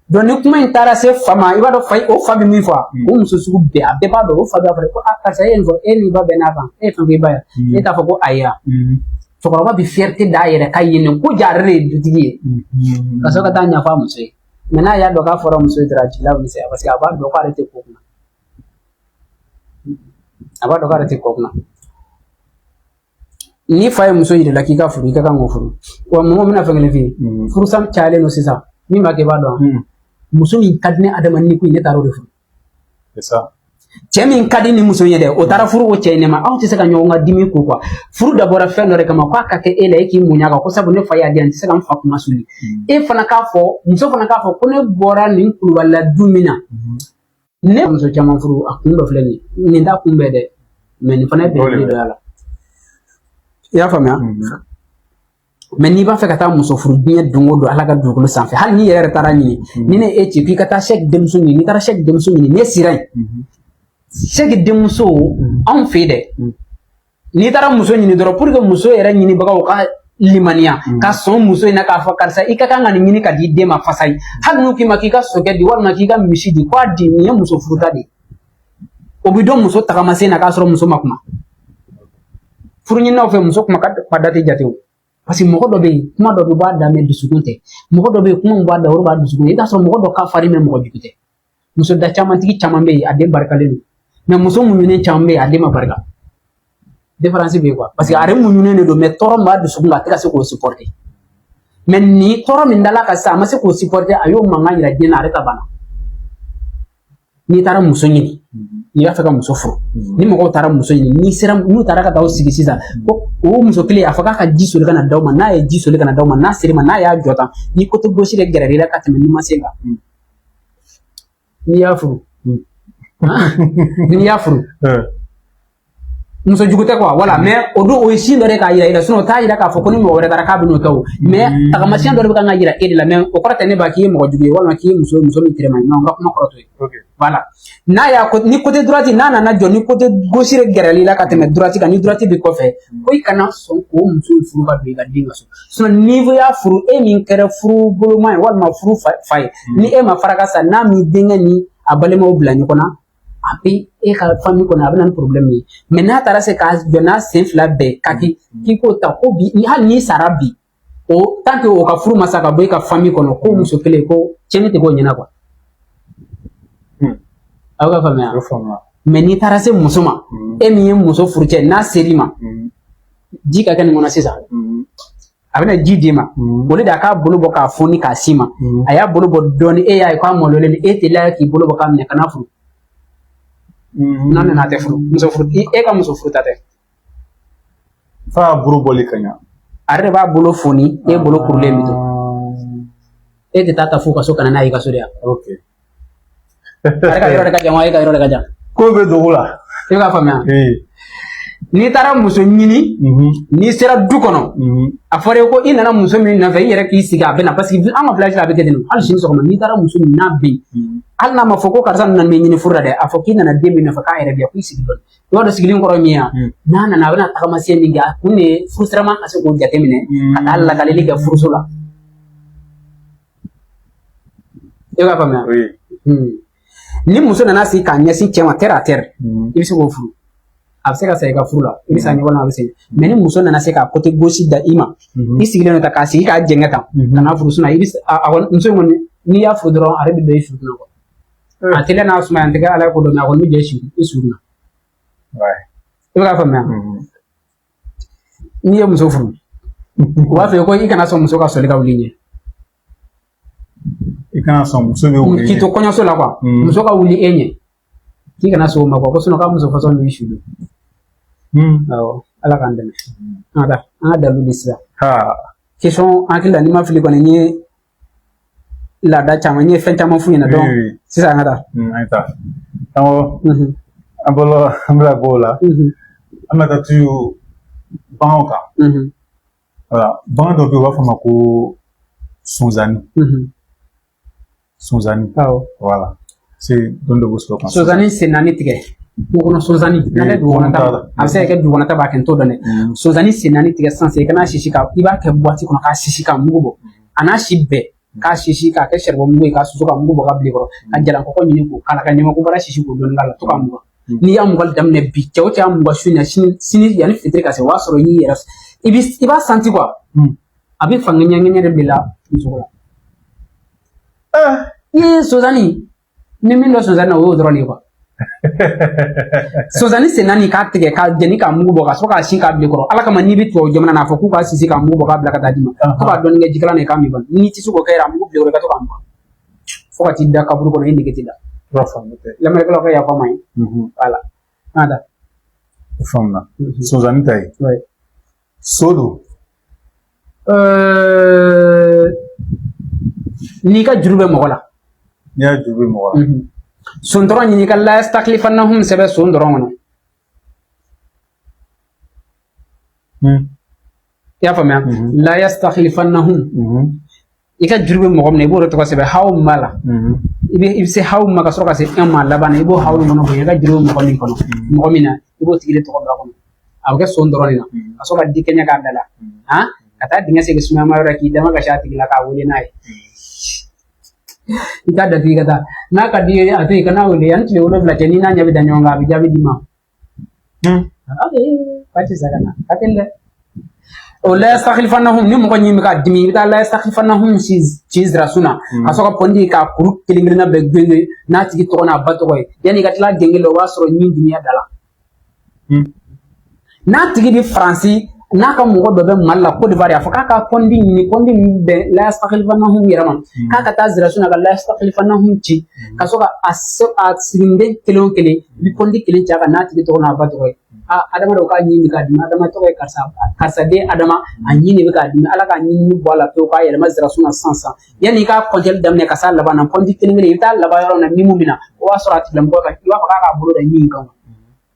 Donc ni kuma in taara se fa ma, i b'a dɔn fa, o fa bɛ min fɔ, o muso sugu bɛɛ, a bɛɛ b'a dɔn, o fa b'a fɔ ko a karisa e ye nin fɔ, e n'i ba bɛn n'a kan, e ye fɛn fɔ i ba ye, e t'a fɔ ko ayi. Cɛkɔrɔba bɛ fierté d'a yɛrɛ ka yen ko ja ale de ye dutigi ye. Ka sɔrɔ ka taa ɲɛfɔ a muso ye. Mais n'a y'a dɔn k'a fɔra muso ye dɔrɔn, a jigila bɛ misɛnya, parce que a b'a dɔn k'ale tɛ ko kunna. A b'a dɔn k'ale tɛ ko kunna. Ni fa ye muso yir'i la k'i ka furu, i ka kan k'o furu. Wa mɔgɔ bɛna fɛn kelen f'i ye. Furusa cayalen don sisan. Min b'a kɛ i b'a dɔn. Muso min ka di ne adamaden ko ye, ne taara o de furu. C'est ça. Cɛ min ka di ni muso ye dɛ, o taara furu o cɛ in de ma. Aw tɛ se ka ɲɔgɔn ka dimi ko quoi. Furu dabɔra fɛn dɔ de kama, k'a ka kɛ e la, e k'i muɲa kan ko sabu ne fa y'a di yan, n tɛ se ka n fa kuma suli. E fana k'a fɔ, muso fana k'a fɔ ko ne bɔra nin kulubalila du min na, ne muso caman furu, a kun dɔ filɛ nin ye. Nin t'a kun bɛɛ dɛ, mais nin fana ye belebele dɔ y'a la. I y'a faamuya? Mais n'i b'a fɛ ka taa muso furu diɲɛ don o don, Ala ka dugukolo sanfɛ, hali n'i yɛrɛ taara ɲini, ni ne e ci k'i ka taa sɛki denmuso ɲini, n'i taara sɛki denmuso ɲini, n'e sera yen, sɛki denmuso anw fɛ yen dɛ, n'i taara muso ɲini dɔrɔn, pour que muso yɛrɛ ɲinibagaw ka limaniya ka sɔn muso in na k'a fɔ karisa i ka kan ka nin ɲini ka di den ma fasa ye, hali n'u k'i ma k'i ka sokɛ di walima k'i ka misi di, k'a di, nin ye muso furuta de ye. O bɛ dɔn muso tagamasen na k'a sɔrɔ muso ma kuma. Furu ɲininaw fɛ, muso kuma ka da tɛ jate o, parce que mɔgɔ dɔ bɛ yen, kuma dɔ bɛ bɔ a da mais dusukun tɛ. Mɔgɔ dɔ bɛ yen, kuma min b'a da, o b'a dusukun. I bɛ t'a sɔrɔ mɔgɔ dɔ ka farin mais mɔgɔ jugu tɛ. Muso da camantigi caman bɛ yen, a den barikalen don, mais muso muɲunen caman bɛ yen, a den ma barika. Différence bɛ yen quoi, parce que a yɛrɛ muɲunen de don, mais tɔɔrɔ min b'a dusukun kan, a tɛ ka se k'o supporter. Mais ni tɔɔrɔ min dala ka sisan, a ma se k'o supporter, a y'o mankan yira diɲɛ na, a yɛrɛ ta banna. N'i taara muso ɲini, n'i b'a fɛ ka muso furu, ni mɔgɔw taara muso ɲini, n'i sera, n'u taara ka taa sigi sisan, ko o muso kelen, a fɔ k'a ka ji soli ka na d'aw ma, n'a ye ji soli ka na d'aw ma, n'a ser'i ma, n'a y'a jɔ tan, ni côté gauche de gɛrɛl'i la ka tɛmɛ numansen kan, n'i y'a furu, n'i y'a furu, muso jugu tɛ quoi, voilà. Mais o dun, o ye signe dɔ de k'a yira i la, sinon o t'a yira k'a fɔ ko ni mɔgɔ wɛrɛ taara k'a bɛ n'o kɛ o. Mais tagamasiyɛn dɔ de bɛ kan ka yira e de la, mais o kɔrɔ tɛ ne ba k'i ye mɔgɔ jugu ye walima k'i ye muso min tere ma ye. Non, n ka kuma kɔrɔ t'o ye. Voilà, n'a y'a ni côté droite, n'a nana jɔ, ni côté gauche de gɛrɛl'i la ka tɛmɛ droite kan, ni droite bɛ kɔfɛ, ko i kana sɔn k'o muso in furu ka don i ka den ka so. Sinon n'i y'a furu, e min kɛra furu boloma ye walima furu fa ye, ni e ma fara ka sa, n'a m'i denkɛ ni a balimaw bila ɲɔgɔn na, a bɛ e ka famille kɔnɔ, a bɛ na ni problème ye. Mais n'a taara se k'a jɔ n'a sen fila bɛɛ ka k'i k'o ta ko bi, hali n'i sara bi, o tant que o ka furu ma sa ka bɔ e ka famille kɔnɔ, ko muso kelen ko tiɲɛni tɛ k'o ɲɛna quoi. Aw ka faamuya? Mais n'i taara se muso ma, e min ye muso furucɛ, n'a ser'i ma, ji ka kɛ nin kɔnɔ sisan, a bɛna ji d'i ma, o de a k'a bolo bɔ k'a foni k'a s'i ma, a y'a bolo bɔ dɔɔni, e y'a ye k'a malolen, e teliya k'i bolo bɔ k'a minɛ, kana furu. N'a nana, a tɛ furu, muso furu, e ka muso furu ta tɛ. F'a bolo bɔli ka ɲa. A yɛrɛ de b'a bolo foni, e bolo kurulen bɛ to, e tɛ taa ta fo ka so ka na n'a ye i ka so de yan. A yɛrɛ ka yɔrɔ de ka jan wa, e ka yɔrɔ de ka jan? Ko bɛ dogo la. I bɛ k'a faamuya? N'i taara muso ɲini, n'i sera du kɔnɔ, a fɔra i ko i nana muso min nɔfɛ, i yɛrɛ k'i sigi, a bɛ na, parce que an ka village la, a bɛ kɛ ten. Hali sini sɔgɔma, n'i taara muso ɲini, n'a bɛ yen, hali n'a ma fɔ ko karisa nana min ɲini furu la dɛ, a fɔ k'i nana den min nɔfɛ, k'a yɛrɛ bɛ yan, k'i sigi dɔɔni. I b'a dɔn sigili kɔrɔ min ye, n'a nana, a bɛna tagamasiyɛn min kɛ, a kun de ye furu sirama ka se k'o jateminɛ ka taa lakaleli kɛ furuso la. I b'a faamuya? Ni muso nana sigi k'a ɲɛsin cɛ ma terre à terre, i bɛ se k'o furu, a bɛ se ka sa i ka furu la, i bɛ sa ɲɔgɔn na, a bɛ se. Mais ni muso nana se ka côté gauche da i ma, i sigilen don tan, k'a sigi k'a jɛngɛ tan, ka n'a furu, sinon i bɛ a kɔni, muso in kɔni, n'i y'a furu dɔrɔn, a yɛrɛ bɛ don i su kunna quoi. A teliya n'a sumaya, n tɛ kɛ Ala ye ko dɔn, mais a kɔni bɛ jɛ i su kunna. I bɛ k'a faamuya? N'i ye muso furu, u b'a fɔ ko i kana sɔn muso ka sɔli ka wuli i ɲɛ. I kana sɔn muso bɛ wuli. K'i to kɔɲɔso la quoi, muso ka wuli e ɲɛ, k'i kana sɔn o ma quoi, ko sinon k'a muso fasɔn b'i su don. Awɔ, Ala k'an dɛmɛ. An ka taa an ka dalu di sisan. Question, hakili la, n'i ma fili kɔni, n ye laada caman, n ye fɛn caman f'u ɲɛna, donc sisan an ka taa. An ye taa. Awɔ. An bɔla, an bɛna bɔ o la. An bɛ taa toujours baganw kan. Voilà, bagan dɔ bɛ yen, u b'a fɔ a ma ko sonzani. Sonzani. Awɔ. Voilà. C'est don dɔ b'o sɔrɔ kan. Sonzani sen naani tigɛ. Kungo kɔnɔ sonzani, n'a kɛ dugu kɔnɔ ta, a bɛ se ka kɛ dugu kɔnɔ ta b'a kɛ, n t'o dɔn dɛ. Sonzani sen naani tigɛ sisan, i kana sisi ka, i b'a kɛ boîte kɔnɔ k'a sisi k'a mugu bɔ. A n'a si bɛɛ, k'a sisi k'a kɛ saribɔn mugu ye, k'a susu ka mugu bɔ ka bila i kɔrɔ, ka jalankɔgɔ ɲini k'o k'a la, ka ɲamaku sisi k'o dɔɔni k'a la, to k'a mugan. N'i y'a mugan daminɛ bi, cɛ o cɛ y'a mugan su in na, sini sini yanni fitiri ka se, o b'a sɔrɔ i y'i yɛrɛ, i b'a santi quoi. A bɛ fanga ɲɛŋɛɲɛ de bila muso la. I ye sonzani ni min dɔ sonzani na, o y'o dɔrɔn de ye quoi. Sonzani sen naani, k'a tigɛ k'a jɛni k'a mugu bɔ ka sɔrɔ k'a sin k'a bila i kɔrɔ. Ala kama, n'i bɛ tubabu jamana na, a fɔ k'u k'a sisi k'a mugu bɔ k'a bila ka taa d'i ma, ko k'a dɔɔni kɛ jikalan na i k'a min. N'i tɛ se k'o kɛ yɛrɛ, a mugu bila i kɔrɔ, i ka to k'a mugan fo ka t'i da kaburu kɔnɔ, i nege tɛ da. Lamɛnnikɛlaw ka yafa ma ye. Voilà. An ka taa. Faamuna. Sonsannin ta ye. So don. N'i ka juru bɛ mɔgɔ la. N'i y'a juru bɛ mɔgɔ la. Sontɔrɔ ɲini ka la yastakhlifannahum sɛbɛn son dɔrɔn kɔnɔ. I y'a faamuya? La yastakhlifannahum. I ka juru bɛ mɔgɔ min na, i b'o de tɔgɔ sɛbɛn haw ma la. I bɛ se haw ma ka sɔrɔ ka se un ma laban na, i b'o haw in kɔnɔ bonya i ka juru bɛ mɔgɔ min kɔnɔ. Mɔgɔ min na, i b'o tigi de tɔgɔ bila a kɔnɔ. A bɛ kɛ son dɔrɔn de la. Ka sɔrɔ ka di kɛɲɛ k'a da la. Han? Ka taa dingɛ segin sumayama yɔrɔ k'i dama ka se a tigi la k'a wele n'a ye. I t'a datugu i ka taa. N'a ka di ye a to yen, i kana wele. Yanni tile 7 cɛ, n'i n'a ɲɛ bɛ da ɲɔgɔn kan, a bɛ jaabi d'i ma. Ok, waati sa ka na. Ka teli dɛ. O la yastakhlifannahum, ni mɔgɔ ɲin bɛ ka dimi, i bɛ taa la yastakhlifannahum ci zirasun na ka sɔrɔ ka pɔndi k'a kuru kelen kelenna bɛɛ gengen n'a tigi tɔgɔ n'a ba tɔgɔ ye. Yanni i ka tila gengen la, o b'a sɔrɔ ɲin dimiya da la. N'a tigi bɛ Faransi, n'a ka mɔgɔ dɔ bɛ Mali la, Côte d'Ivoire, a fɔ k'a ka pɔndi ɲini, pɔndi min bɛn la yastakhlifannahum yɛrɛ ma, k'a ka taa zirasun na ka la yastakhlifannahum ci ka sɔrɔ ka a siginiden kelen o kelen, i bɛ pɔndi kelen ci a kan n'a tigi tɔgɔ n'a ba tɔgɔ ye. A adama dɔw k'a ɲin bɛ k'a dimi, adama tɔgɔ ye karisa, karisa den adama, a ɲin de bɛ k'a dimi, ala k'a ɲin bɔ a la pewu k'a yɛlɛma zirasun na sisan sisan. Yanni i k'a kɔntɛli daminɛ ka s'a laban na, pɔndi kelen kelen i bɛ taa laban yɔrɔ min na, min bɛ na, o b'a sɔrɔ a tigilamɔgɔ ka, i b'a fɔ k'a k'a bolo da ɲin kan.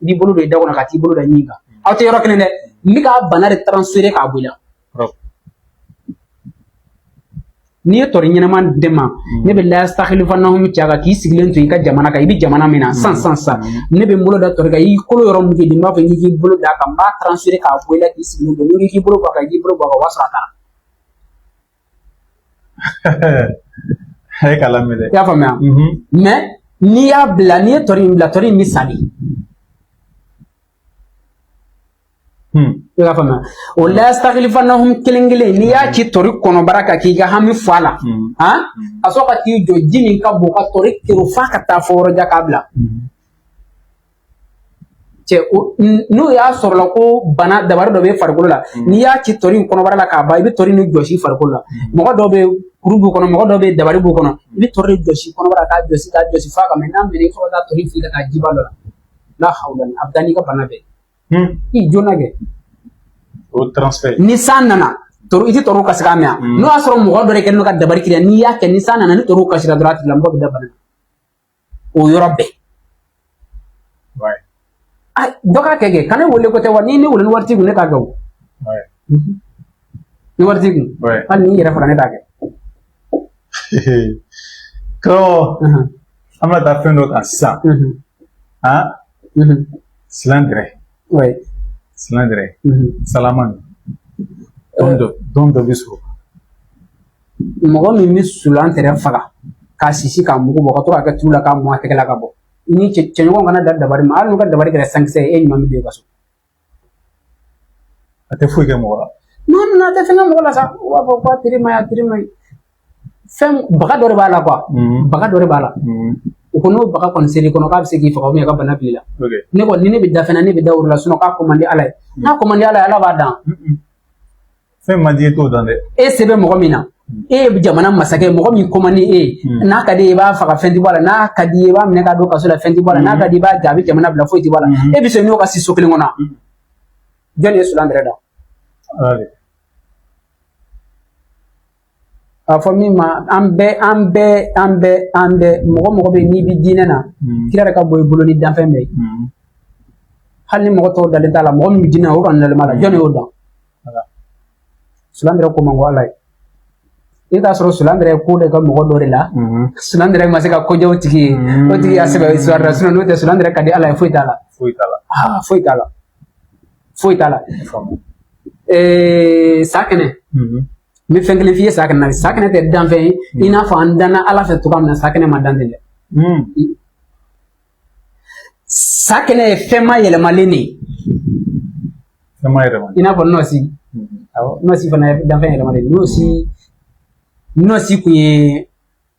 I b'i bolo don i da kɔnɔ ka t'i bolo da ɲin kan. Aw tɛ yɔrɔ kelen dɛ, n bɛ k'a bana de transférer k'a bɔ i la. N'i ye tɔri ɲɛnama di ne ma, ne bɛ la yastakhlifannahum ci a kan k'i sigilen to i ka jamana kan, i bɛ jamana min na san san san, ne bɛ n bolo da tɔri kan, i kolo yɔrɔ min k'i di, n b'a fɔ k'i k'i bolo da a kan, n b'a transférer k'a bɔ i la k'i sigilen to, n'i k'i bolo bɔ a kan, i k'i bolo bɔ a kan, o b'a sɔrɔ a taara. A ye kalan minɛ. I y'a faamuya? Mais n'i y'a bila, n'i ye tɔri in bila, tɔri in bɛ sa de. I y'a faamuya? O la yastakhlifannahum kelen kelen, n'i y'a ci tɔri kɔnɔbara kan k'i ka hami fɔ a la, han, ka sɔrɔ ka t'i jɔ ji min ka bon ka tɔri kero f'a ka taa fɔ yɔrɔ jan k'a bila. Cɛ, n'o y'a sɔrɔ la ko bana dabari dɔ bɛ farikolo la, n'i y'a ci tɔri in kɔnɔbara la k'a ban, i bɛ tɔri nin jɔsi farikolo la. Mɔgɔ dɔw bɛ kuru b'u kɔnɔ, mɔgɔ dɔw bɛ dabari b'u kɔnɔ, i bɛ tɔri de jɔsi kɔnɔbara k'a jɔsi k'a jɔsi f'a ka mɛn, n'a mɛnna i bɛ sɔrɔ ka taa tɔri fili ka taa jiba dɔ la. La hawla, a bɛ taa n'i ka bana bɛɛ. I joona kɛ. O transfert. Ni san nana, tɔrɔ i tɛ tɔrɔ kasi k'a mɛn yan. N'o y'a sɔrɔ mɔgɔ dɔ de kɛlen don ka dabari k'i la, n'i y'a kɛ ni san nana ni tɔrɔ kasira dɔrɔn, a tigilamɔgɔ bɛ da bana na. O yɔrɔ bɛɛ. Dɔ k'a kɛ kɛ, ka ne wele ko tɛ wa, ni ne wele ni wari t'i kun, ne t'a kɛ o. Ni wari t'i kun, hali n'i yɛrɛ faga, ne t'a kɛ. Karamɔgɔ, an bɛna taa fɛn dɔ kan sisan. Han? Silandɛrɛ. Silandɛrɛ. Salama nin. Don dɔ bɛ sɔrɔ. Mɔgɔ min bɛ sulantɛrɛ faga k'a sisi k'a mugu bɔ ka to k'a kɛ tulu la k'a mɔn a tɛgɛ la ka bɔ, i ni cɛɲɔgɔn kana da dabari ma, hali n'u ka dabari kɛra sankisɛ ye, e ɲuman bɛ don i ka so. A tɛ foyi kɛ mɔgɔ la. Non non, a tɛ fɛn kɛ mɔgɔ la sa. U b'a fɔ k'a teri ma ɲi, a teri ma ɲi. Fɛn baga dɔ de b'a la quoi. Baga dɔ de b'a la. U ko n'o baga kɔni ser'i kɔnɔ k'a bɛ se k'i faga ou bien ka bana bil'i la. Ne kɔni ni ne bɛ da fɛn na, ne bɛ da o de la, sinon k'a ko man di Ala ye. N'a ko man di Ala ye, Ala b'a dan. Fɛn man di e t'o dan dɛ. E se bɛ mɔgɔ min na, e ye jamana masakɛ, mɔgɔ min ko man di e ye, n'a ka di ye i b'a faga, fɛn ti bɔ a la, n'a ka di ye i b'a minɛ k'a don kaso la, fɛn ti bɔ a la, n'a ka di i b'a gɛn, a bɛ jamana bila, foyi ti bɔ a la. E bɛ sɔn n'o ka si so kelen kɔnɔ? Jɔn ye sulan yɛrɛ da? A fɔ min ma, an bɛɛ an bɛɛ an bɛɛ an bɛɛ mɔgɔ mɔgɔ bɛ n'i bɛ diinɛ na, kira yɛrɛ ka bɔ i bolo ni danfɛn bɛɛ ye. Hali ni mɔgɔ tɔw dalen t'a la, mɔgɔ min bɛ diinɛ na, o kɔni dalen b'a la. Jɔn y'o dan? Sulan yɛrɛ ko man go Ala ye. I t'a sɔrɔ sulan yɛrɛ ko de ka mɔgɔ dɔ de la, sulan yɛrɛ ma se ka ko diya o tigi ye, o tigi y'a sɛbɛn histoire la, sinon n'o tɛ sulan yɛrɛ ka di Ala ye, foyi t'a la. Foyi t'a la. Ah, foyi t'a la. Foyi t'a la. Sa kɛnɛ. N bɛ fɛn kelen f'i ye sa kɛnɛ na. Sa kɛnɛ tɛ danfɛn ye i n'a fɔ an danna Ala fɛ cogoya min na, sa kɛnɛ ma dan ten dɛ. Sa kɛnɛ ye fɛn ma yɛlɛmalen de ye. Fɛn ma yɛlɛma. I n'a fɔ nɔsi. Awɔ, nɔsi fana ye danfɛn yɛlɛmalen ye. Nɔsi kun ye,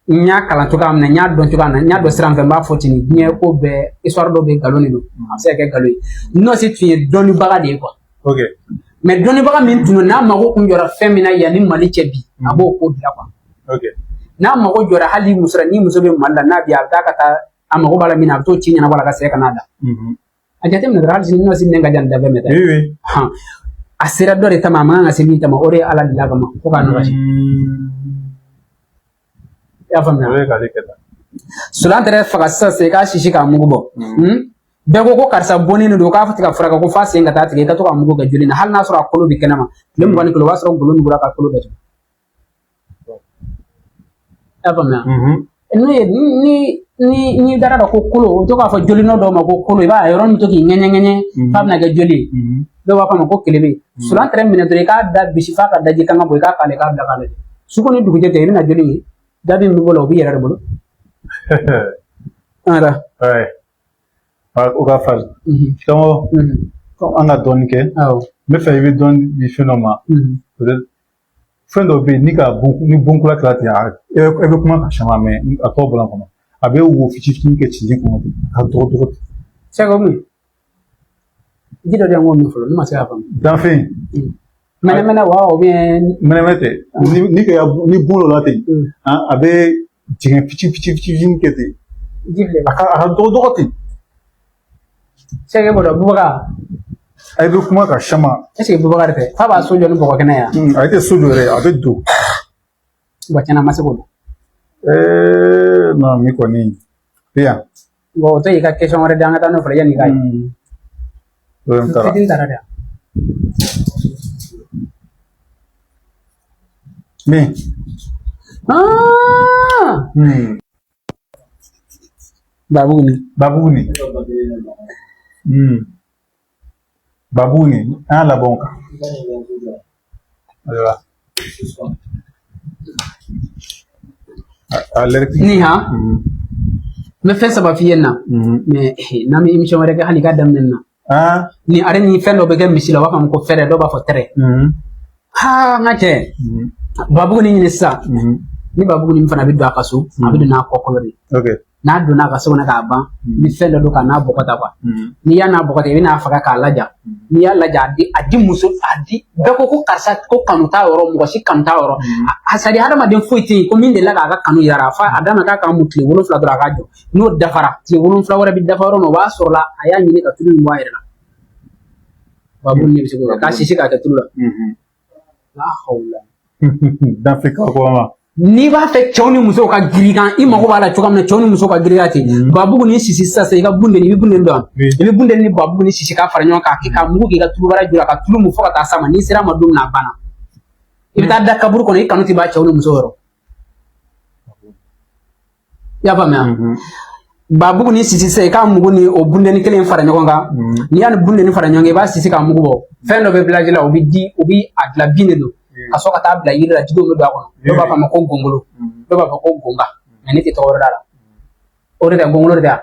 n y'a kalan cogoya min na, n y'a dɔn cogoya min na, n y'a dɔn sira min fɛ, n b'a fɔ ten, diɲɛ ko bɛɛ histoire dɔ bɛ nkalon de don, a bɛ se ka kɛ nkalon ye. Nɔsi tun ye dɔnnibaga de ye quoi. Mais dɔnnibaga min tun don, n'a mago kun jɔra fɛn min na yanni Mali cɛ bi, a b'o ko dilan quoi. N'a mago jɔra hali muso la, ni muso bɛ Mali la, n'a bi a bɛ taa ka taa A mago b'a la min na, a bɛ t'o ci ɲɛnabɔ a la ka segin ka n'a da. A jateminɛ dɔrɔn, hali sini n'o sini ka jan ni dafɛn bɛɛ ta ye. Oui, oui. Han, a sera dɔ de ta ma, a man kan ka se min ta ma, o de ye Ala de la kama fo k'a nɔgɔya. I y'a faamuya? O ye k'ale kɛ tan. Sulan tɛrɛ faga sisan sisan, i k'a sisi k'a mugu bɔ. Bɛɛ ko ko karisa bonni de don, k'a tɛ ka furakɛ, ko f'a sen ka taa tigɛ. I ka to k'a mugu kɛ joli na, hali n'a sɔrɔ a kolo bɛ kɛnɛma, tile 21, o b'a sɔrɔ golo nugura ka kolo datugu. I y'a faamuya? N'o ye ni dara dɔ ko kolo, o to k'a fɔ jolinɔ dɔw ma ko kolo, i b'a ye yɔrɔ min to k'i ŋɛɲɛ ŋɛɲɛ f'a bɛna kɛ joli ye. Dɔw b'a fɔ a ma ko kelebe. Sulan tɛrɛ minɛ dɔrɔn, i k'a da bisi f'a ka daji kan ka bɔ, i k'a k'ale, i k'a bila k'a lajɛ. Su ko ni dugujɛ tɛ, i bɛna joli ye. Jaabi min b'i bolo, o b'i yɛrɛ de bolo. Voilà. Ouais. O ka farin. Donc, an ka dɔɔnin kɛ. Awɔ. N bɛ fɛ i bɛ dɔɔnin di fɛn dɔ ma. Peut-être fɛn dɔ bɛ yen ni ka bon ni bon kura kɛra ten, e bɛ kuma ka caman mɛ a tɔ bɔra kɔnɔ. A bɛ wo fitinin kɛ cɛncɛn kɔnɔ ten, ka dɔgɔ dɔgɔ ten. Sɛgɛ mun? Ji dɔ de yan ko min fɔlɔ, ne ma se k'a faamu. Danfɛn. Mɛnɛmɛnɛ wa ou bien? Mɛnɛmɛ tɛ. Ni ka ni bon dɔ la ten, a bɛ jigin fitinin fitinin fitinin kɛ ten. Ji filɛ. A ka dɔgɔ dɔgɔ ten. Sɛgɛ bɔ dɔn Bubakar. A bɛ kuma ka caman. Est ce que Bubakar tɛ? F'a b'a so jɔ ni bɔgɔ kɛnɛ yan. A tɛ so jɔ yɛrɛ, a bɛ don. Wa tiɲɛna, n ma se k'o dɔn. Non, min kɔni bɛ yan. Bon, o tɛ i ka question wɛrɛ di, an ka taa n'o fɔlɔ yanni i k'a ye. Problème t'a la. Fitinin taara dɛ. Min. Ah! Babuguni. Babuguni. Babuguni, an y'a labɔn o kan. Ayiwa. A lɛri. Ni han. N bɛ fɛn saba f'i ye na. Mais n'an bɛ émission wɛrɛ kɛ, hali i ka daminɛ nin na. Ni ale ni fɛn dɔ bɛ kɛ misi la, u b'a fɔ a ma ko fɛrɛ, dɔw b'a fɔ tɛrɛ. Ha, n ka cɛ. Babuguni ɲini sisan. Ni babuguni fana bɛ don a ka so, a bɛ don n'a kɔkɔlɔ de ye. N'a donna a ka so kɔnɔ k'a ban, i bɛ fɛn dɔ don k'a n'a bɔgɔ ta quoi. N'i y'a n'a bɔgɔ ta, i bɛ n'a faga k'a laja. N'i y'a laja, a di muso, a di bɛɛ ko ko karisa ko kanu t'a yɔrɔ, mɔgɔ si kanu t'a yɔrɔ. A c'est à dire hadamaden foyi tɛ yen ko min delila k'a ka kanu yira a fa a daminɛ k'a kan mun tile 7 dɔrɔn a ka jɔ. N'o dafara, tile 7 wɛrɛ bɛ dafa yɔrɔ min na, o b'a sɔrɔ la a y'a ɲini ka tulu in bɔ a yɛrɛ la. Babuguni de bɛ se k'o kɛ, k'a sisi k'a kɛ tulu la. La hawla. Danfe kabako ma. N'i b'a fɛ cɛw ni musow ka girin kan, i mago b'a la cogoya min na cɛw ni musow ka girinya ten, babuguni sisi sisan sisan, i ka bundeni, i bɛ bundeni dɔn, i bɛ bundeni ni babuguni sisi k'a fara ɲɔgɔn kan, k'a kɛ ka mugu k'i ka tulubara ju la, ka tulu mun fo ka taa s'a ma. N'i sera a ma don min na, a banna, i bɛ taa da kaburu kɔnɔ, i kanu tɛ ban cɛw ni musow yɔrɔ. I y'a faamuya? Babuguni sisi sisan, i k'a mugu ni o bundeni kelen fara ɲɔgɔn kan. N'i y'a ni bundeni fara ɲɔgɔn kan, i b'a sisi k'a mugu bɔ. Fɛn dɔ bɛ village la, u bɛ di, u bɛ a dilan bin de don ka sɔrɔ ka taa bila yiri la, jidenw bɛ don a kɔnɔ. Dɔw b'a fɔ a ma ko gongolo, dɔw b'a fɔ ko gonga, mɛ ne tɛ tɔgɔ wɛrɛ d'a la. O de tɛ gongolo de tɛ.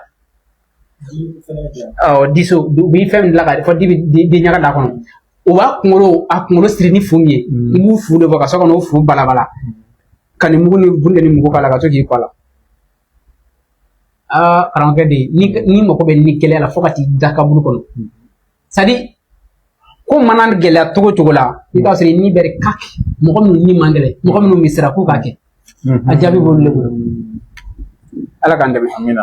Awɔ, diso u bɛ fɛn min dilan ka fɔ di bɛ di ɲaga d'a kɔnɔ. U b'a kunkolo, a kunkolo siri ni fu min ye, i b'u fu de bɔ ka sɔrɔ ka n'o fu balabala ka nin mugu ni bundeni mugu k'a la ka to k'i kɔ a la. Aa, karamɔgɔkɛ de, ni mako bɛ ni gɛlɛya la fo ka t'i da kaburu kɔnɔ. C'est à dire ko mana gɛlɛya cogo cogo la, i b'a sɔrɔ i ni bɛɛ de ka kɛ mɔgɔ minnu ni man gɛlɛn, mɔgɔ minnu bɛ siran k'u k'a kɛ, a jaabi b'olu de bolo. Ala k'an dɛmɛ. Amina.